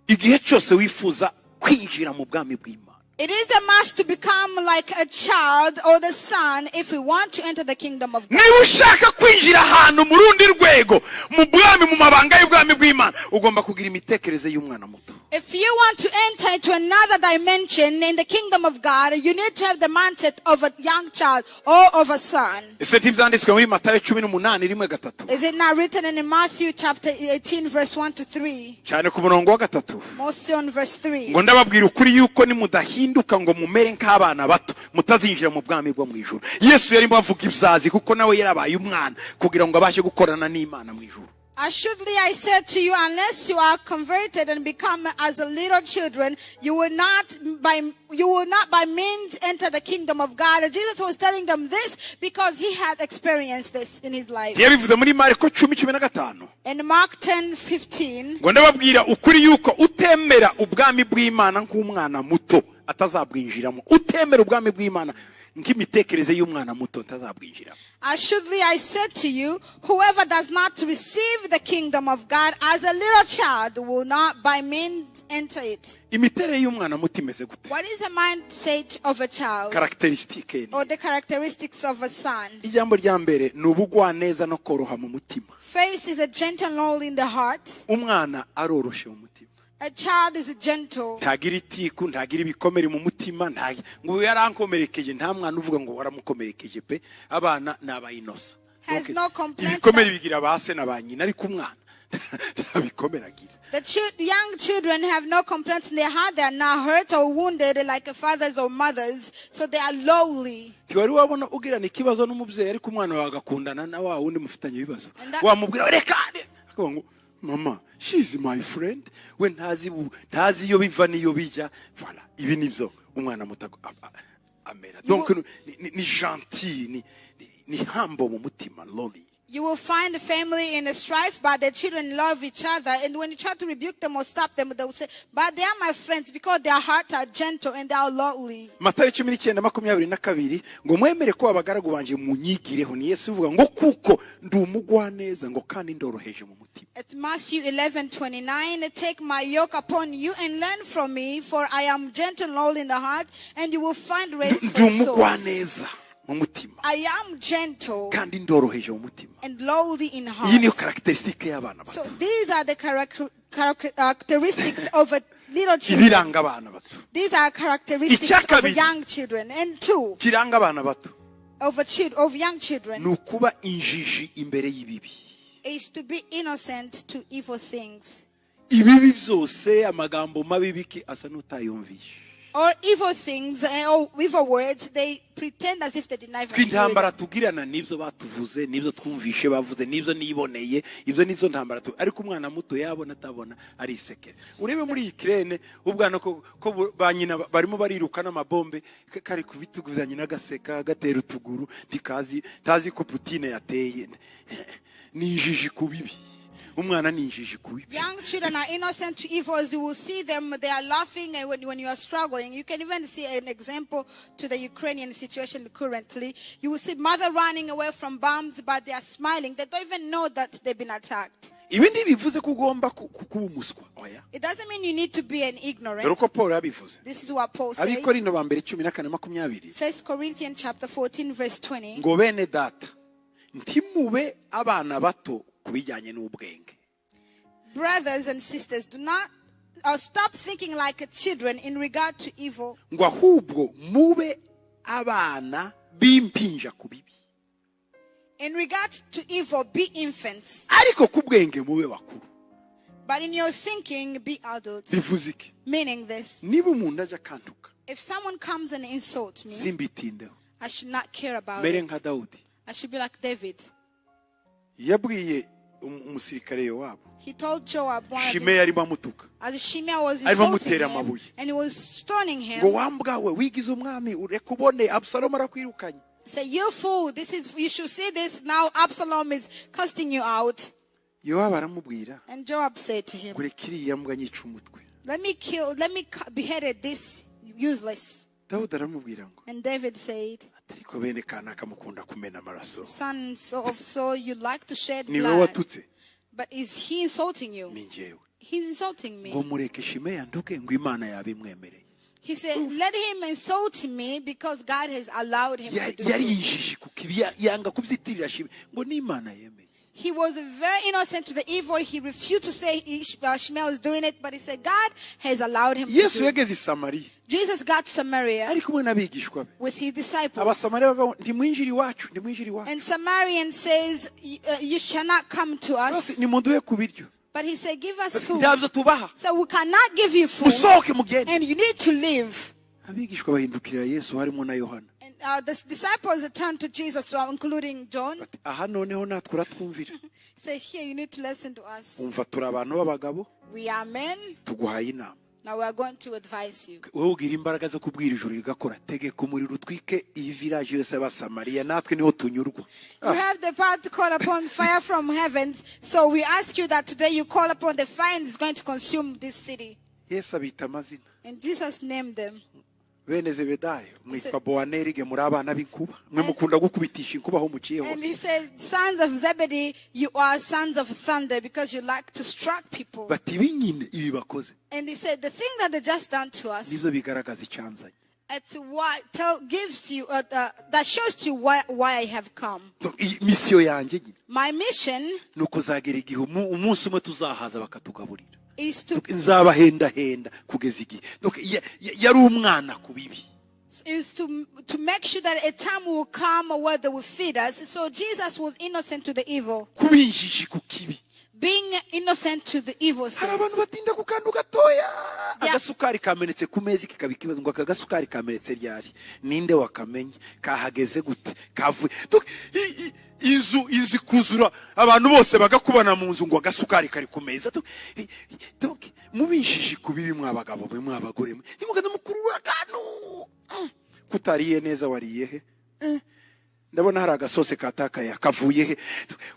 igihe cyose wifuza kwinjira mu bwami bw'Imana. It is a must to become like a child or the son if we want to enter the kingdom of God. Niba ushaka kwinjira ahantu mu rundi rwego mu bwami, mu mabanga y'ubwami bw'Imana, ugomba kugira imitekerereze y'umwana muto. If you want to enter into another dimension in the kingdom of God, you need to have the mindset of a young child or of a son. Ese ntibyanditswe muri Matayo 18:1-3? Is it not written in Matthew chapter 18, verse 1 to 3? Cyane ku murongo wa gatatu. Mostly on verse 3. Ngo ndababwira ukuri yuko nimudahinduka ngo mumere nk'abana bato mutazinjira mu bwami bwo mu ijuru. Yesu yarimo avuga ibyazi kuko nawe yarabaye umwana kugira ngo abashe gukorana n'Imana mu ijuru. "Assuredly I said to you, unless you are converted and become as a little children, you will not by means enter the kingdom of God." And Jesus was telling them this because he had experienced this in his life. Yabivuze muri Mariko 10:15. In Mark 10:15, Ngo ndababwira ukuri yuko utemera ubwami bw'Imana nk'umwana muto atazabwinjiramo. Utemera ubwami bw'Imana nk'imitekerereze y'umwana muto ntazabwinjiramo. "Assuredly I said to you, whoever does not receive the kingdom of God as a little child will not by means enter it." Imiterere y'umwana muto imeze gute? What is the mindset of a child Caractéristique ye ni or the characteristics of a son? Ijambo rya mbere ni ubugwaneza no koroha mu mutima. First is a gentle and lowly in the heart. Umwana aroroshe mu mutima. A child is gentle. Ntagira itiku, ntagira ibikomere mu mutima, ngo uyu yarankomerekeje. Nta mwana uvuga ngo waramukomerekeje pe. Abana ni aba innocents. Has Donc, no complaints. ibikomere bigira ba se na ba nyina, ariko umwana nta bikomere agira. The young children have no complaints in their heart. They are not hurt or wounded like fathers or mothers. So they are lowly. Ntiwari wabona ugirana ikibazo n'umubyeyi ariko umwana wawe agakundana na wa wundi mufitanye ibibazo? And that- Wamubwira reka akavuga ngo Mama, she is my friend. We ntazi iyo biva n'iyo bijya. Voilà, ibi nibyo umwana muto amera. Donc ni gentil, ni humble mu mutima, lowly. You will find a family in a strife, but the children love each other. And when you try to rebuke them or stop them, they will say, "But they are my friends," because their hearts are gentle and they are lowly. Matayo 19:22 ngo mwemere ko abagaragu banje munyigireho, ni Yesu uvuga ngo kuko ndi umugwaneza ngo kandi ndoroheje mu mutima. It's Matthew 11:29. "Take my yoke upon you and learn from me, for I am gentle and lowly in the heart, and you will find rest Ndi for your souls." umugwaneza mu mutima I am gentle kandi ndoroheje mu mutima. And lowly in Iyi niyo heart. Caractéristique y'abana bato. So these are the characteristics of a little children. Ibiranga abana bato. These are characteristics Icya of kabiri. Young children. And two, Kiranga abana bato of young children ni ukuba injiji imbere y'ibibi. Is to be innocent to evil things. Ibibi byose, amagambo mabi, biki, asa n'utayumvishe. Or evil things or evil words, they pretend as if they did not even hear Tw'intambara it. Tugirana n'ibyo batuvuze, n'ibyo twumvishe bavuze, n'ibyo niboneye, ibyo nizo ntambara tu, ariko umwana muto yabona atabona arisekera. Urebe muri Ukraine, ubwana ko ba nyina barimo bariruka n'amabombe, kari ku bitugu bya nyina gaseka, gatera utuguru, ntikazi, ntazi ko Putin yateye. Ni injiji ku bibi, umwana ni injiji ku bibi. Young children are innocent to evil. As you will see them, they are laughing, and when you are struggling, you can even see an example to the Ukrainian situation currently. You will see mother running away from bombs, but they are smiling. They don't even know that they've been attacked. Ibi ntibivuze ko ugomba kuba umuswa, oya. It doesn't mean you need to be an ignorant. Dore uko Paul yabivuze. This is what Paul said. Abakorinto ba mbere 14:20. First Corinthians chapter 14, verse 20. Ngo bene data, ntimube abana bato ku bijyanye n'ubwenge. "Brothers and sisters, do not stop thinking like children in regard to evil." Ngo ahubwo mube abana b'impinja ku bibi. "In regard to evil, be infants." Ariko ku bwenge mube bakuru. "But in your thinking, be adults." Bivuze iki? Meaning this. Niba umuntu aje akantuka, If someone comes and insults me, simbitindeho. I should not care about Mere it. Nka Dawudi. I should be like David. Yabwiye umusirikare Yowabu. He told Joab, one of Shimeyi his, arimo amutuka, as Shimei was arimo insulting amutera him, amabuye. And he was stoning him. Ngo wa mbwa we, wigize umwami, ureka ubone Abusalomu arakwirukanye. Say, "You fool, this is you should see this. Now Absalom is casting you out." Yowabu aramubwira And Joab said to him, ngo reka iriya mbwa nyica umutwe. Let me beheaded this useless." Dawudi aramubwira ngo And David said, ariko bene kanaka mukunda kumena amaraso. "Sons of Saul, you like to shed Ni wowe blood." watutse? But is he insulting you? Ni njyewe. He's insulting me. Ngo mureke Shimeyi anduke, ngo Imana yabimwemereye. He said, "Let him insult me because God has allowed him to do Yari so." injiji ku kibi, yanga kubyitirira Shimeyi, ngo n'Imana yemeye. He was very innocent to the evil. He refused to say Shimei was doing it, but he said God has allowed him to Yesu do it. yageze i Samariya Jesus got to Samaria ari kumwe n'abigishwa be. With his disciples. Abasamariya bavuga ngo ntimwinjire iwacu, ntimwinjire iwacu. And Samarian says, "You shall not come to us." Bose nimuduhe ku biryo. But he said, "Give us food." Ntabyo tubaha. So we cannot give you food. Musohoke mugende. And you need to leave. Abigishwa bahindukirira Yesu, harimo na Yohana. And the disciples turned to Jesus, including John. Bati aha noneho natwe uratwumvira. Say, "Here, you need to listen to us." Umva, turi abantu b'abagabo. We are men. Tuguhaye inama. Now we are going to advise you. Wowe ugira imbaraga zo kubwira ijuru rigakora, tegeka umuriro utwike iyi village yose y'Abasamariya, natwe niho tunyurwa. You have the power to call upon fire from heavens. So we ask you that today you call upon the fire and it's going to consume this city. Yesu abita amazina. And Jesus named them. Bene Zebedayo mwitwa Bowanerige, muri abana b'inkuba mwe, mukunda gukubitisha inkuba aho muciye And hose. he said, "Sons of Zebedee, you are sons of thunder because you like to strike people." Bati ibi nyine ibi bakoze And he said, "The thing that they just done to us, nizo bigaragaza icyanzanye. It's what tell, gives you, that shows you why I have come." Donc, iyi mission yanjye nyine My mission ni ukuzagera igihe umunsi umwe tuzahaza bakatugaburira. Is to, Donc, nzabahendahenda kugeza igihe. Donc, yari umwana ku bibi. Is to make sure that a time will come where they will feed us. So Jesus was innocent to the evil, Kuba injiji ku kibi. Being innocent to the evil Hari things. abantu batinda ku kantu gatoya. Agasukari kamenetse ku meza, kikaba ikibazo, ngo aka gasukari kamenetse ryari, ninde wakamenye, kahageze gute, kavuye. Donc, inzu ikuzura abantu bose bagakubana mu nzu ngo agasukari kari ku meza. Donc mubinjiji ku bibi, mwa bagabo mwe, mwa bagore mwe, ntimugaze mukurura akantu. Kutariye neza, wariye he? Ndabona hari agasose katakaye, kavuye he?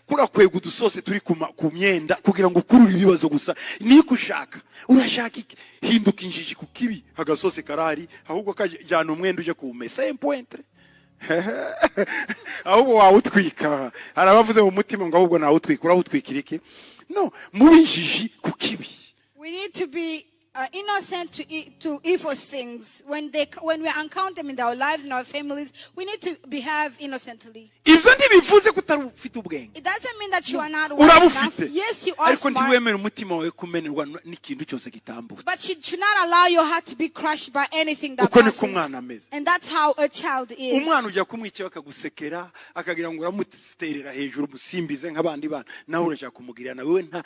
Kurakwega udusose turi ku myenda kugira ngo ukurure ibibazo gusa. Niko ushaka, urashaka iki? Hinduka injiji ku kibi. Agasose karahari, ahubwo kajyana umwenda uje kuwumesa empointre, ahubwo wawutwika. Hari abavuze mu mutima ngo ahubwo nawutwika. Urawutwikira iki? No mubi injiji ku kibi. We need to be innocent to evil things. When we encounter them in our lives, in our families, we need to behave innocently. Ibyo ntibivuze ko utari ufite ubwenge. It doesn't mean that you are not wise enough. Urabufite. Yes, you are Ariko smart. ntiwemere umutima wawe kumenerwa n'ikintu cyose gitambutse. But you should not allow your heart to be crushed by anything that Uko niko passes. umwana ameze. And that's how a child is. Umwana ujya kumwica bakagusekera, akagira ngo uramuterera hejuru, umusimbize nk'abandi bana, nawe urashaka kumugirira nawe we nta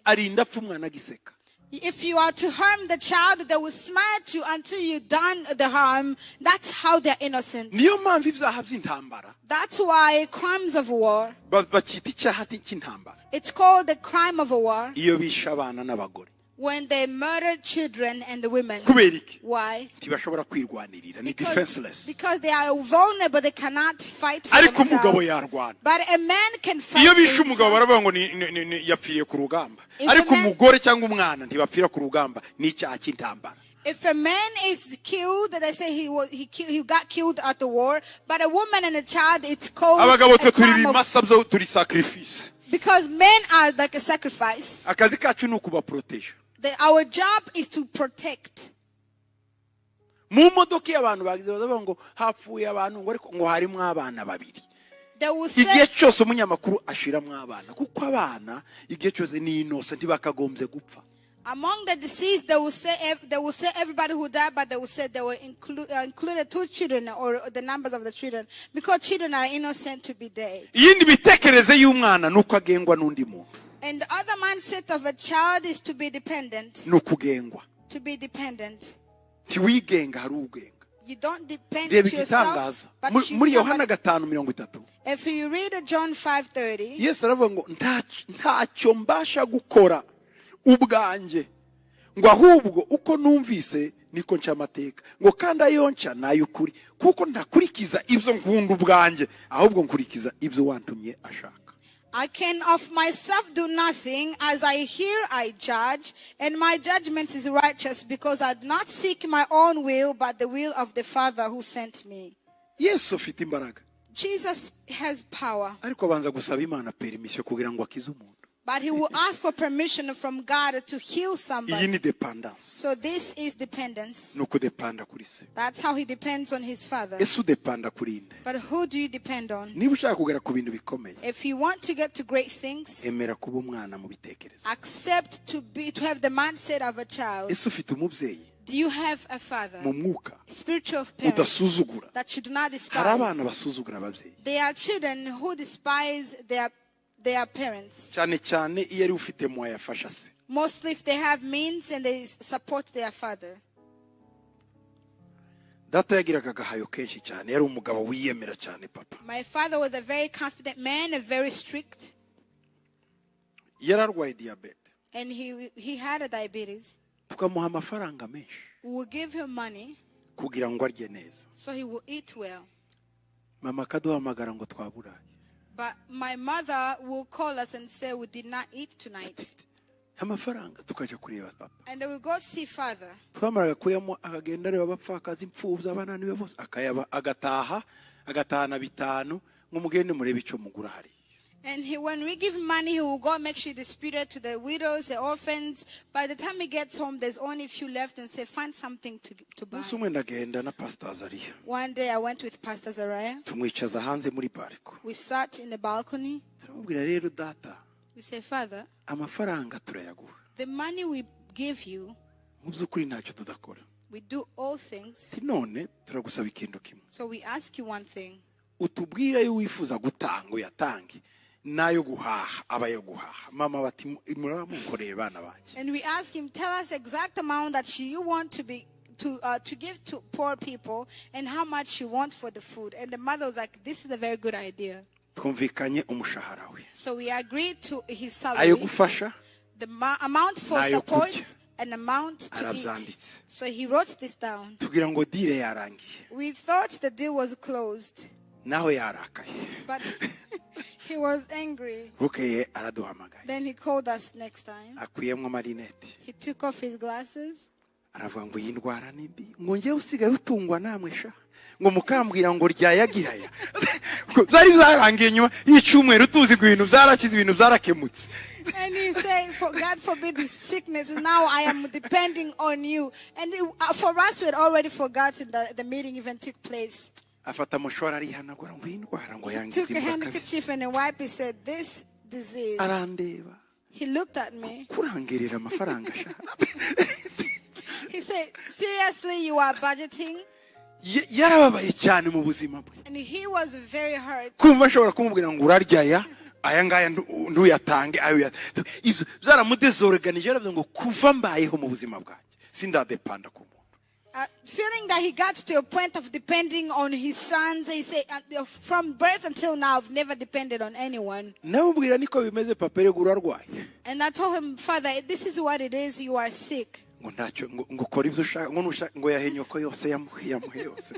arinda apfa umwana agiseka. If you are to harm the child, they will smile at you until you done the harm. That's how they're innocent. Niyo mpamvu ibyaha by'intambara That's why crimes of war, bacyita icyaha cy'intambara it's called the crime of a war iyo bishe abana n'abagore. When they murder children and the women. Kubera iki? Why? Ntibashobora kwirwanirira, ni Because, defenseless. because they are vulnerable, they cannot fight for Ariko umugabo themselves. yarwana. But a man can fight Iyo for bishe umugabo, himself. baravuga ngo yapfiriye ku rugamba. If a Ariko man- umugore cyangwa umwana ntibapfira ku rugamba, ni icyaha cy'intambara. If a man is killed, they say he got killed at the war. But a woman and a child, it's called Abagabo a twe turi crime of, ibimasa byo, turi sacrifice. Because men are like a sacrifice. Akazi kacu ni ukubaporoteja. Our job is to protect. Mu modoka iyo abantu bagize baravuga ngo hapfuye abantu, ngo ariko ngo harimo abana babiri. They will say, Igihe cyose umunyamakuru ashiramo abana, kuko abana igihe cyose ni innocent, ntibakagombye gupfa. Among the deceased, they will say everybody who died, but they will say they were included two children or the numbers of the children, because children are innocent to be dead. Iyindi mitekerereze y'umwana ni uko agengwa n'undi muntu. And the other mindset of a child is to be dependent. Ni ukugengwa. To be dependent. Ntiwigenga, hari ugenga. You don't depend Reba to yourself, igitangaza but you muri Yohana 5:30. If you read John 5:30, Yesu aravuga ngo ntacyo mbasha gukora ubwanjye, ngo ahubwo uko numvise niko nca amateka, ngo kandi ayo nca ni ay'ukuri, kuko ntakurikiza ibyo nkunda ubwanjye, ahubwo nkurikiza ibyo wantumye ashaka. I can of myself do nothing. As I hear, I judge, and my judgment is righteous, because I do not seek my own will, but the will of the Father who sent me. Yesu afite imbaraga. Jesus has power, Ariko abanza gusaba Imana permission kugira ngo akize umuntu. But he will ask for permission from God to heal Iyi somebody. ni dependence. So this is dependence. Ni ukudepanda kuri se. That's how he depends on his Father. Ese udepanda kuri nde? But who do you depend on? Niba ushaka kugera ku bintu bikomeye, If you want to get to great things, emera kuba umwana mu bitekerezo. Accept to have the mindset of a child. Ese ufite umubyeyi Do you have a father? mu mwuka Spiritual parent udasuzugura? That you do not Hari abana despise. basuzugura ababyeyi, They are children who despise their parents. cyane cyane iyo ari ufite moyens afasha se. Mostly if they have means and they support their father. Data yagiraga agahayo kenshi cyane, yari umugabo wiyemera cyane, papa. My father was a very confident man, a very strict, Yari arwaye diyabete. And he had a diabetes. Tukamuha amafaranga menshi We will give him money kugira ngo arye neza. So he will eat well. Mama akaduhamagara ngo twaburaye. But my mother will call us and say we did not eat tonight. Amafaranga tukajya kureba papa. And then we go see father. Twamaraga kuyamo, akagenda areba abapfakazi, imfubyi, abananiwe bose, akayaba, agataha agatahana bitanu ngo mugende murebe icyo mugura hariya. And when we give money, he will go make sure he distribute to the widows, the orphans. By the time he gets home, there's only a few left, and say, find something to buy. Umunsi umwe ndagenda na Pastor Azariya. One day I went with Pastor Zariah. Tumwicaza hanze muri balcon. We sat in the balcony. Turamubwira rero, data, We say, Father, amafaranga turayaguha, the money we give you, mu by'ukuri ntacyo tudakora. We do all things. Ati none turagusaba ikintu kimwe. So we ask you one thing. Utubwire ayo wifuza gutanga uyatange, N'ayo guhaha aba ayo guhaha. Mama bati muraba munkoreye bana banjye. And we asked him, tell us exact amount that you want to be to give to poor people and how much you want for the food. And the mother was like, this is a very good idea. Twumvikanye umushahara we. So we agreed to his Ayo salary, gufasha the amount for n'ayo support kurya. And amount to eat. Arabyanditse. So he wrote this down. Tugira ngo deal yarangiye. We thought the deal was closed, Naho yarakaye. But he was angry. Bukeye araduhamagaye. Then he called us next time. Akuyemo amarinete. He took off his glasses. Aravuga ngo iyi ndwara ni mbi, ngo ngewe usigaye utungwa namwe sha, ngo mukambwira ngo ryayagiraya. Ngo byari byarangiye nyuma y'icyumweru tuzi ngo ibintu byarakize, ibintu byarakemutse. And he said, "For God forbid this sickness, now I am depending on you." And for us, we had already forgotten that the meeting even took place. Afata mouchoir arihanagura ngo iyi ndwara ngo yangize Took a imbwa kabisa. handkerchief and a wipe. He said, "This disease." Arandeba. He looked at me. Kurangerera amafaranga sha. He said, "Seriously, you are budgeting?" Yarababaye cyane mu buzima bwe. And he was very hurt. Kumva ashobora kumubwira ngo urarya aya aya ngaya ntuyatange ayo ibyo byaramudésorganije. Yaravuze ngo kuva mbayeho mu buzima bwanjye sindadepanda ku muntu. Feeling that he got to a point of depending on his sons. He said, "From birth until now, I've never depended on anyone." Namubwira niko bimeze papa, erega urarwaye. And I told him, "Father, this is what it is. You are sick." Ngo ntacyo, ngo ukore ibyo ushaka, ngo nushaka ngo yahe nyoko yose yamuhe yamuhe yose.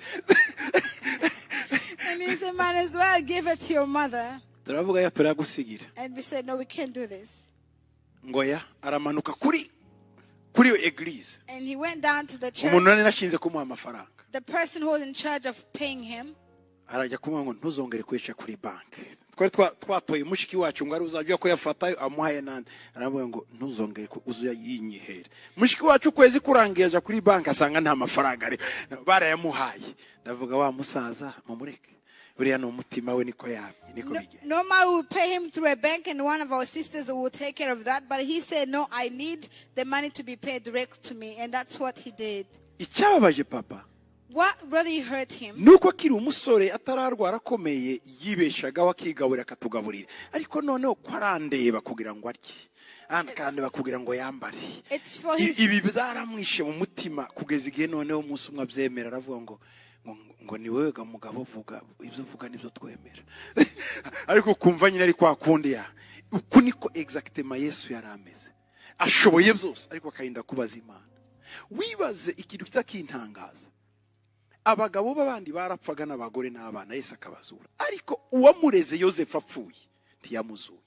And he said, "Might as well give it to your mother." Turavuga ya turagusigira. And we said, "No, we can't do this." Ngo ya aramanuka kuri iyo église. And he went down to the church. Umuntu nari nashinze kumuha amafaranga. The person who was in charge of paying him. Arajya kumuha ngo ntuzongere kwica kuri banki. Twari twatoye mushiki wacu ngo ari uzajya kuyafata amuhaye nande. Aravuga ngo ntuzongere uzuya yinyihera. Mushiki wacu ukwezi kurangiye aja kuri banki asanga nta mafaranga ari barayamuhaye. Ndavuga wa musaza mumureke buriya ni umutima we niko yamye niko No, bigenda. Normally we would pay him through a bank and one of our sisters will take care of that. But he said, "No, I need the money to be paid direct to me." And that's what he did. Icyababaje papa What really hurt him nuko akiri umusore atararwara akomeye yibeshagaho akigaburira akatugaburira, ariko noneho ko arandeba kugira ngo arye akandeba kugira ngo yambare. It's for his Ibi byaramwishe mu mutima kugeza igihe noneho umunsi umwe abyemera aravuga ngo ni wowe ga mugabo vuga ibyo uvuga nibyo twemera, ariko kumva nyine ari kwa kundi ya uku niko exactement Yesu yari ameze, ashoboye byose ariko akarinda kubaza Imana. Wibaze ikintu kitakintangaza, abagabo b'abandi barapfaga n'abagore n'abana Yesu akabazura, ariko uwamureze Yosefu apfuye ntiyamuzuye,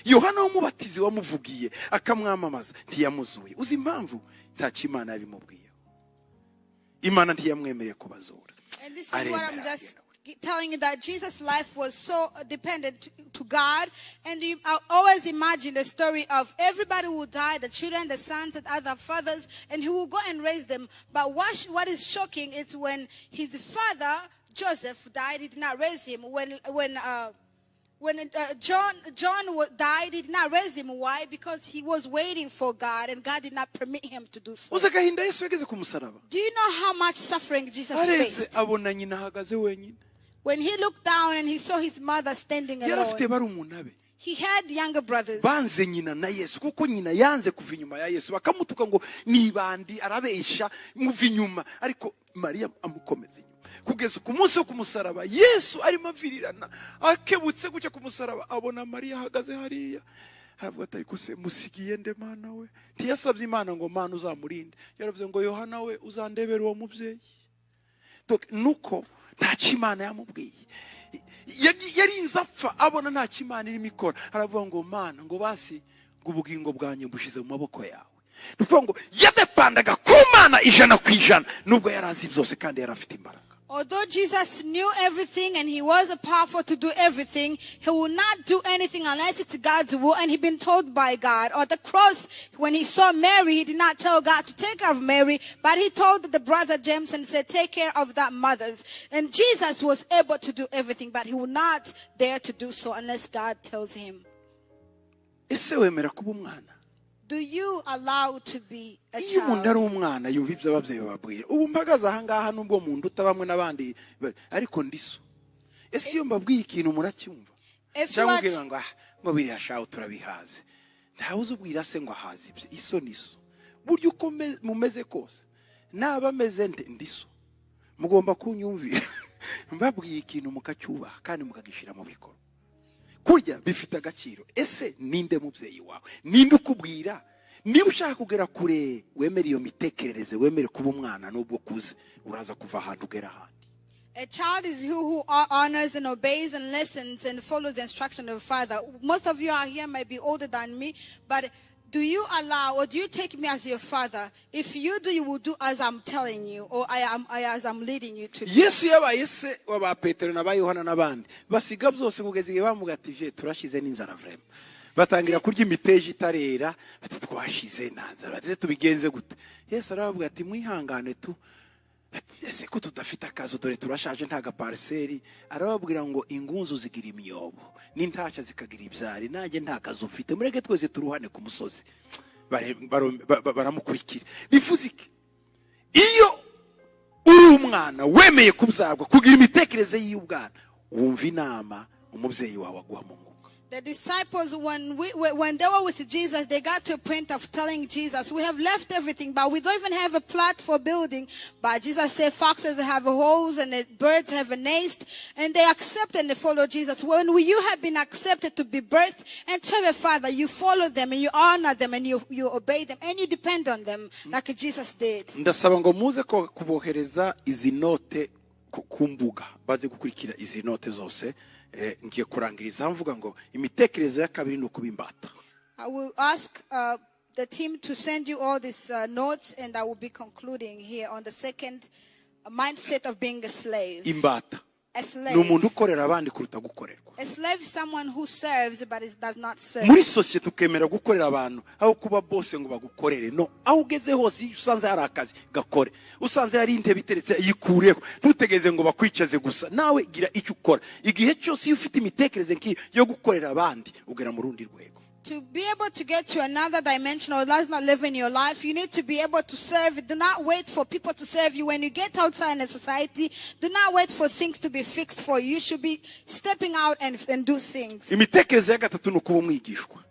Yohana w'Umubatizi wamuvugiye akamwamamaza ntiyamuzuye. Uzi impamvu? Ntacyo Imana yabimubwiyeho, Imana ntiyamwemereye kubazura. And this is what I'm Aremera. Just telling you, that Jesus' life was so dependent to God. And I always imagine the story of everybody who died, the children, the sons, and other fathers, and he will go and raise them. But what is shocking is when his father, Joseph, died, he did not raise him. When John died, he did not raise him. Why? Because he was waiting for God, and God did not permit him to do so. Uzi agahinda Yesu yageze ku musaraba? Do you know how much suffering Jesus Arebye faced? Abona nyina ahagaze wenyine. When he looked down and he saw his mother standing Yari afite alone, barumuna be. He had younger brothers. Banze nyina na Yesu kuko nyina yanze kuva inyuma ya Yesu bakamutuka ngo nibandi arabesha muva inyuma, ariko Mariya amukomeza inyuma kugeza ku munsi wo ku musaraba. Yesu arimo avirirana akebutse gutya ku musaraba abona Mariya ahagaze hariya aravuga ati ariko se musigiye nde Mana we? Ntiyasabye Imana ngo Mana uzamurinde, yaravuze ngo Yohana we uzandebere uwo mubyeyi. Donc, nuko ntacyo Imana yamubwiye. Yarinze apfa abona ntacyo Imana irimo ikora aravuga ngo Mana ngo basi ngo ubugingo bwanjye mbushize mu maboko yawe. Ni ukuvuga ngo yadepandaga ku Mana 100% nubwo yari azi byose kandi yari afite imbaraga. Although Jesus knew everything and he was powerful to do everything, he will not do anything unless it's God's will, and he'd been told by God. On the cross, when he saw Mary, he did not tell God to take care of Mary, but he told the brother James and said, "Take care of that mothers." And Jesus was able to do everything, but he will not dare to do so unless God tells him. Ese wemera kuba umwana? Do you allow to be a Iyo umuntu ari child? Umwana yumva ibyo ababyeyi bababwira. Ubu mpagaze ahangaha nubwo mu nduta bamwe n'abandi ariko ndiso ese iyo mbabwiye ikintu muracyumva? If you Cyangwa are ubwira ngo ah ngo biriya shaho turabihaze. Ntawe uzi ubwira se ngo ahaze ibyo. Iso ni so. Burya uko mumeze kose, naba meze nde ndi so. Mugomba kunyumvira. Mbabwiye ikintu mukacyubaha kandi mukagishyira mu bikorwa. Kurya bifite agaciro. Ese ninde mubyeyi wawe? Ninde ukubwira? Niba ushaka kugera kure, wemere iyo mitekerereze, wemere kuba umwana nubwo ukuze, uraza kuva ahantu ugera ahandi. A child is who honors and obeys and listens and follows the instruction of the father. Most of you are here might be older than me, but do you allow or do you take me as your father? If you do, you will do as I'm telling you or as I'm leading you to do. Yesu yabaye se wa ba Petero na ba Yohana n'abandi, basiga byose kugeza igihe bamugatije turashize n'inzara vraiment, batangira kurya imiteja itarera, bati twashize nta nzara, bati tubigenze gute? Yesu arababwira ati mwihangane tu. Ati, ese ko tudafite akazu, dore turashaje, nta gapariseri? Arababwira ngo ingunzu zigira imyobo n'intashya zikagira ibyari, nanjye nta kazu mfite, mureke twese turuhane ku musozi. Baramukurikira. Bivuze iki? Iyo uri umwana wemeye kubyarwa, kugira imitekerereze y'ubwana, wumva inama umubyeyi wawe aguha mu mwuka. The disciples, when they were with Jesus, they got to a point of telling Jesus, "We have left everything, but we don't even have a plot for building." But Jesus said, "Foxes have holes and the birds have a nest." And they accepted and they followed Jesus. When you have been accepted to be birthed and to have a father, you follow them and you honor them and you obey them and you depend on them like Jesus did. Ndasaba ngo muze ko kubohereza izi note ku mbuga, baze gukurikira izi note zose. Ngiye kurangiriza mvuga ngo imitekerereze ya kabiri ni ukuba imbata. I will ask the team to send you all these notes, and I will be concluding here on the second mindset of being a slave. Imbata A ni slave. Umuntu ukorera abandi kuruta gukorerwa. A slave is someone who serves but does not serve. Muri sosiyete ukemera gukorera abantu aho kuba bose ngo bagukorere. No aho ugeze hose, iyo usanze hari akazi gakore, usanze hari intebe iteretse yikureho, ntutegeze ngo bakwicaze gusa, nawe gira icyo ukora. Igihe cyose iyo ufite imitekerereze nk'iyo yo gukorera abandi, ugera mu rundi rwego. To be able to get to another dimension or that's not living your life, you need to be able to serve. Do not wait for people to serve you. When you get outside in the society, do not wait for things to be fixed for you. You should be stepping out and do things. Imitekerereze ya gatatu ni ukuba umwigishwa.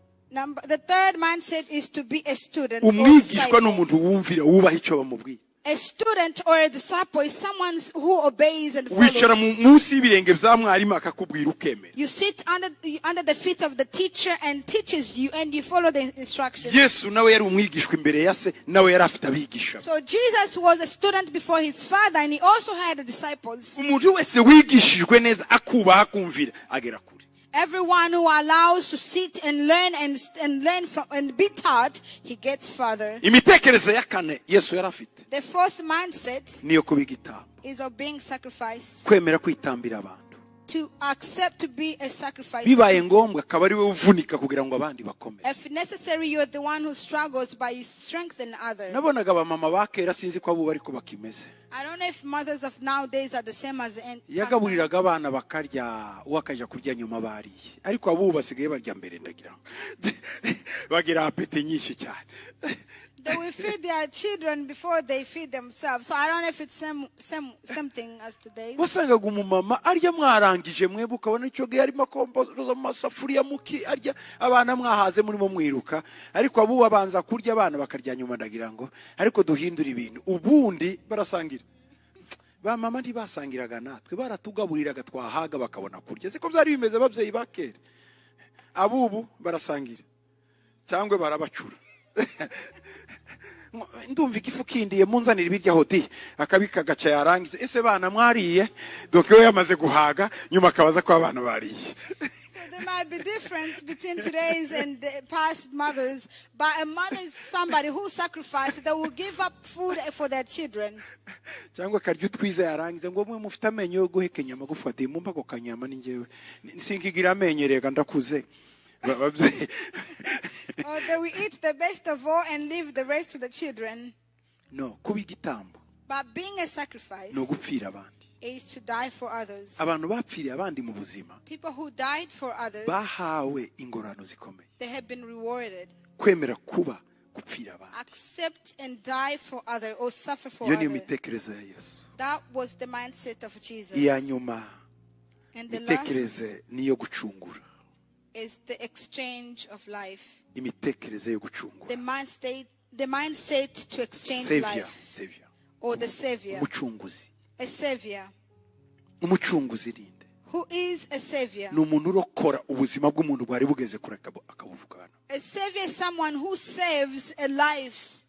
The third mindset is to be a student or Umwigishwa ni disciple. Umuntu wumvira, wubaha icyo bamubwiye. A student or a disciple is someone who obeys and follows. Wicara munsi y'ibirenge bya mwarimu akakubwira ukemera. You sit under the feet of the teacher and teaches you, and you follow the instructions. Yesu nawe yari umwigishwa imbere ya se, nawe yari afite abigisha. So Jesus was a student before his father, and he also had the disciples. Umuntu wese wigishijwe neza, akubaha, akumvira, agera kure. Everyone who allows to sit and learn and learn from and be taught, he gets further. Imitekerereze ya kane Yesu yari afite The fourth mindset niyo kuba igitambo. Is of being sacrifice. Kwemera kwitambira abantu. To accept to be a sacrifice. Bibaye ngombwa akaba ari we uvunika kugira ngo abandi bakomere. If necessary, you're the one who struggles, but you strengthen others. Nabonaga abamama ba kera, sinzi ko abubu ariko bakimeze. I don't know if mothers of nowadays are the same as the end. Yagaburiraga abana bakarya, uwo akajya kurya nyuma bariye, ariko abubu basigaye barya mbere, ndagira ngo bagira appétit nyinshi cyane. They will feed their children before they feed themselves. So I don't know if it's same thing as today. Wasangaga umumama arya mwarangije mwebwe, ukabona icyo gihe arimo akomboza mu masafuriya muki arya, abana mwahaze murimo mwiruka, ariko abubu babanza kurya, abana bakarya nyuma. Ndagira ngo ariko duhindure ibintu. Ubundi barasangira. Ba mama ntibasangiraga natwe, baratugaburiraga twahaga bakabona kurya. Siko byari bimeze ababyeyi ba kera? Abubu barasangira cyangwa barabacura. Ndumva igifu kindiye, munzanira ibiryo hoti, akabika agaca, yarangiza, ese bana mwariye? Donc we yamaze guhaga, nyuma akabaza ko abana bariye. So there might be difference between today's and the past mothers, but a mother is somebody who sacrifices, that will give up food for their children. Cyangwa akarya utwiza, yarangiza ngo mwe mufite amenyo yo guhekenya amagufa, ati mumpa ako kanyama, ni njyewe sinkigira amenyo, rega ndakuze. Or they will eat the best of all and leave the rest to the children. No kuba igitambo But being a sacrifice ni ugupfira abandi. Is to die for others. Abantu bapfiriye abandi mu buzima People who died for others, bahawe ingororano zikomeye. They have been rewarded. Kwemera kuba gupfira abandi. Accept and die for others or suffer for Iyo niyo others. mitekerereze ya Yesu. That was the mindset of Jesus. Iya nyuma And the last mitekerereze niyo gucungura. Is the exchange of life. Imitekerereze yo gucungura. The mindset to exchange Savior, life. Savior. Or the savior. Umucunguzi. A savior. Umucunguzi ninde? Who is a savior? Ni umuntu urokora ubuzima bw'umuntu bwari bugeze kure akabuvugana. A savior is someone who saves a life.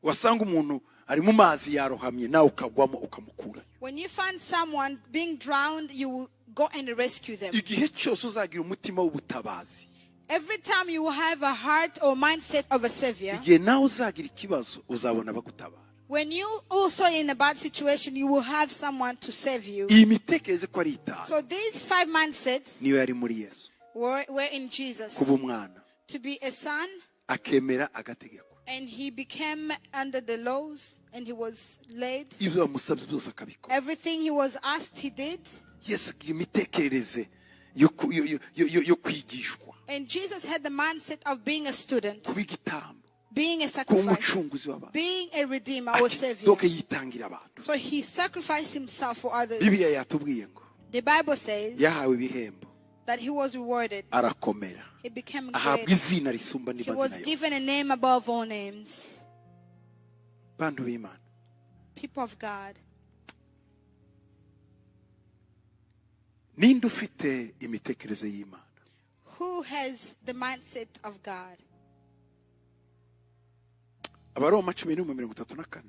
Wasanga umuntu ari mu mazi yarohamye nawe ukagwamo ukamukura. When you find someone being drowned, you will go and rescue them. Igihe cyose uzagira umutima w'ubutabazi. Every time you will have a heart or mindset of a savior. Igihe nawe uzagira ikibazo uzabona bagutabara. When you also in a bad situation, you will have someone to save you. Iyi mitekerereze ko ari itanu. So these 5 mindsets niyo yari muri Yesu. were in Jesus. Kuba umwana. To be a son. Akemera agategeko. And he became under the laws and he was led. Ibyo bamusabye byose akabikora. Everything he was asked, he did. Yesu agira imitekerereze yo kwigishwa. And Jesus had the mindset of being a student. Kuba igitambo. Being a sacrifice. Umucunguzi w'abantu. Being a redeemer or savior. Donc yitangira abantu. So he sacrificed himself for others. Bibiliya yatubwiye ngo The Bible says yahawe ibihembo. that he was rewarded. Arakomera. He became Ahabwa great. izina risumba He n'amazina was yose. given a name above all names. Bantu b'Imana. People of God. Ninde ufite imitekerereze y'Imana? Who has the mindset of God? Abaroma 11:34.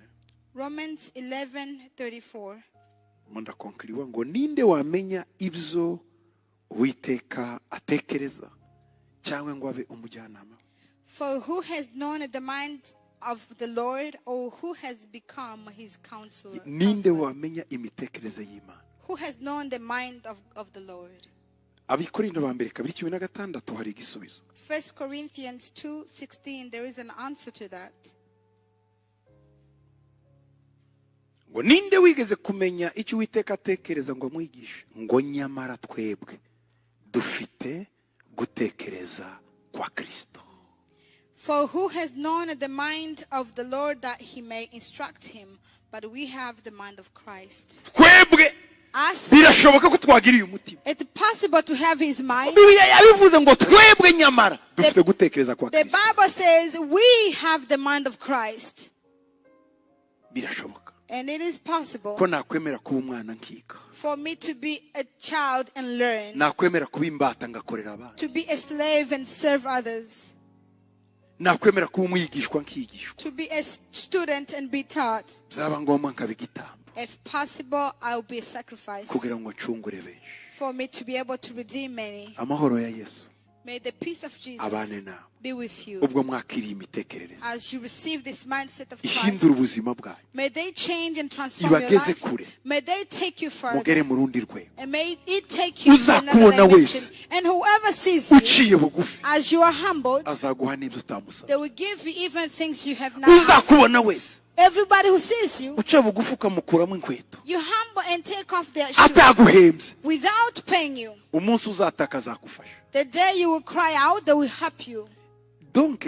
Romans 11:34. Mundakonkiriwa ngo ninde wamenya ibyo Uwiteka atekereza cyangwa ngo abe umujyanama? For who has known the mind of the Lord, or who has become his counselor? Ninde wamenya imitekerereze y'Imana? Who has known the mind of the Lord? Abikorinto ba mbere 2:16 hari igisubizo. 1 Corinthians 2:16, there is an answer to that. Ngo ninde wigeze kumenya icyo Uwiteka atekereza ngo amwigishe? Ngo nyamara twebwe dufite gutekereza kwa Kristo. For who has known the mind of the Lord that he may instruct him? But we have the mind of Christ. Twebwe Us, birashoboka ko twagira uyu mutima. It's possible to have his mind. Bibiliya yabivuze ngo twebwe nyamara dufite gutekereza kwa The Kristo. Bible says we have the mind of Christ. Birashoboka. And it is possible ko nakwemera kuba umwana nkiga. for me to be a child and learn. Nakwemera kuba imbata ngakorera abandi. To be a slave and serve others. Nakwemera kuba umwigishwa nkigishwa. To be a student and be taught. Byaba ngombwa nkaba igitambo. If possible, I will be a sacrifice. Kugira ngo ncungure benshi. For me to be able to redeem many. Amahoro ya Yesu. May the peace of Jesus abane nawe. be with you. Ubwo mwakiriye imitekerereze. As you receive this mindset of Christ, ihindura ubuzima bwanyu. may they change and transform your Ibageze life. kure. May they take you further. Mugere mu rundi rwego. And may it take you to another Uzakubona dimension. wese. And whoever sees you, Uciye bugufi. as you are humbled, azaguha n'ibyo utamusaba. they will give you even things you have not asked. Uzakubona wese. Everybody who sees you, uca bugufi ukamukuramo inkweto. you humble and take off their shoes Ataguhembye. without paying you. Umunsi uzataka azagufasha. The day you will cry out, they will help you. Donc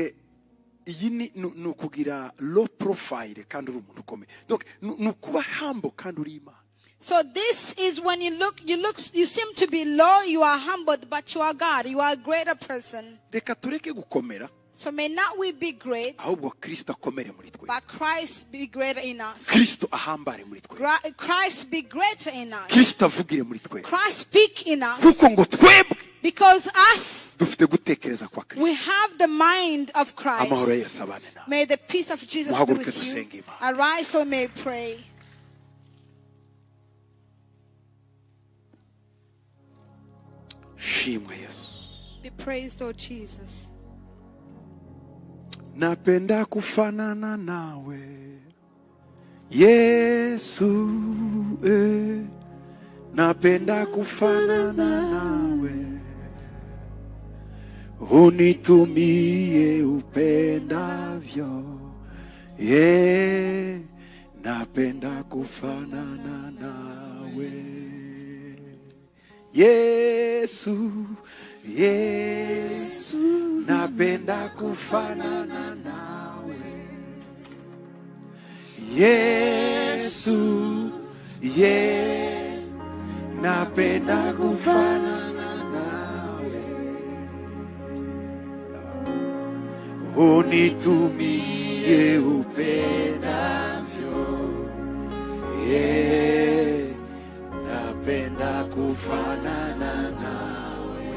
iyi ni ukugira low profile kandi uri umuntu ukomeye. Donc ni ukuba humble kandi uri Imana. So this is when you seem to be low, you are humbled, but you are God. You are a greater person. Reka tureke gukomera. So may not we be great, ahubwo Kristo akomere muri twe. but Christ be greater in us. Kristo ahambare muri twe. Christ be greater in us. Kristo avugire muri twe. Christ speak in us. Kuko ngo twebwe Because us, dufite gutekereza kwa Kristo. we have the mind of Christ. Amahoro ya Yesu abane nawe. May the peace of Jesus be Muhaguruke with you. dusenge Imana. Arise so may pray. Shimwe Yesu. Be praised, O Jesus. Napenda kufanana nawe Yesu, eh. Napenda kufanana nawe, unitumie upendavyo, yeah. Napenda kufanana nawe Yesu, Yesu, napenda kufanana nawe Yesu, yeah, napenda kufanana nawe. Unitumie upendavyo. Yesu, napenda kufanana nawe.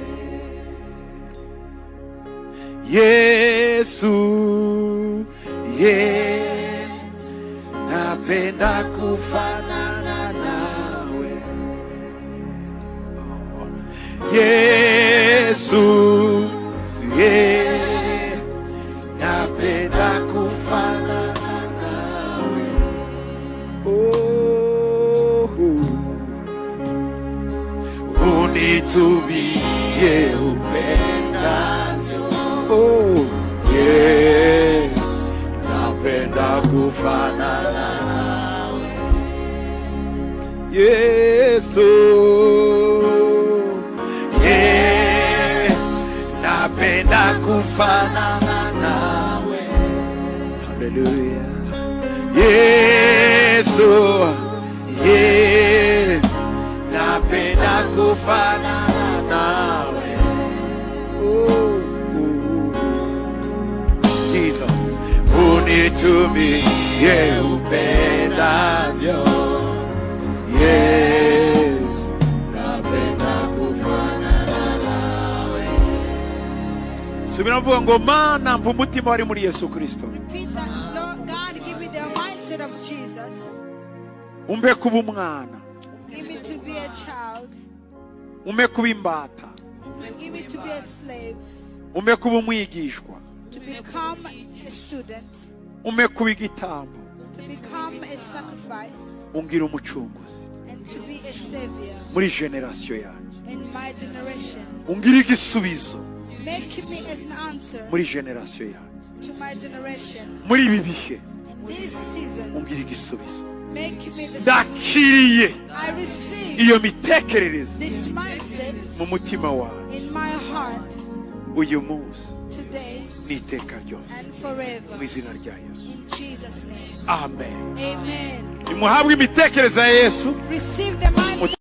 Yesu, Yesu, napenda kufanana nawe. Yesu, Yesu, napenda kufanana nawe. Oh, unitumie upendavyo. Oh, Yesu, napenda kufanana nawe. Yesu, Yesu, napenda kufanana nawe. Haleluya. Yesu, Yesu, napenda kufanana nawe. Oh, oh. Jesus, unitumie upendavyo. Yesu, napenda kufanana nawe. Subira mvuga ngo: Mana, mpa umutima wari muri Yesu Kristo. Repeat that. Lord God, give me the mindset of Jesus. Umpe kuba umwana. Give me to be a child. Umpe kuba imbata. Give me to be a slave. Umpe kuba umwigishwa. To become a student. Umpe kuba igitambo. To become a sacrifice. Ungira umucunguzi And to be a savior muri generasiyo yanjye. In my generation. Ungira igisubizo Make me as an answer muri generasiyo yanjye. To my generation. Muri ibi bihe, In this season, ungira igisubizo. Make me the solution. Ndakiriye I receive iyo mitekerereze this mindset mu mutima wawe in my heart uyu munsi today n'iteka ryose, and forever. mu izina rya Yesu. In Jesus' name. Amen. Amen. Nimuhabwe imitekerereze ya Yesu. Receive the mindset.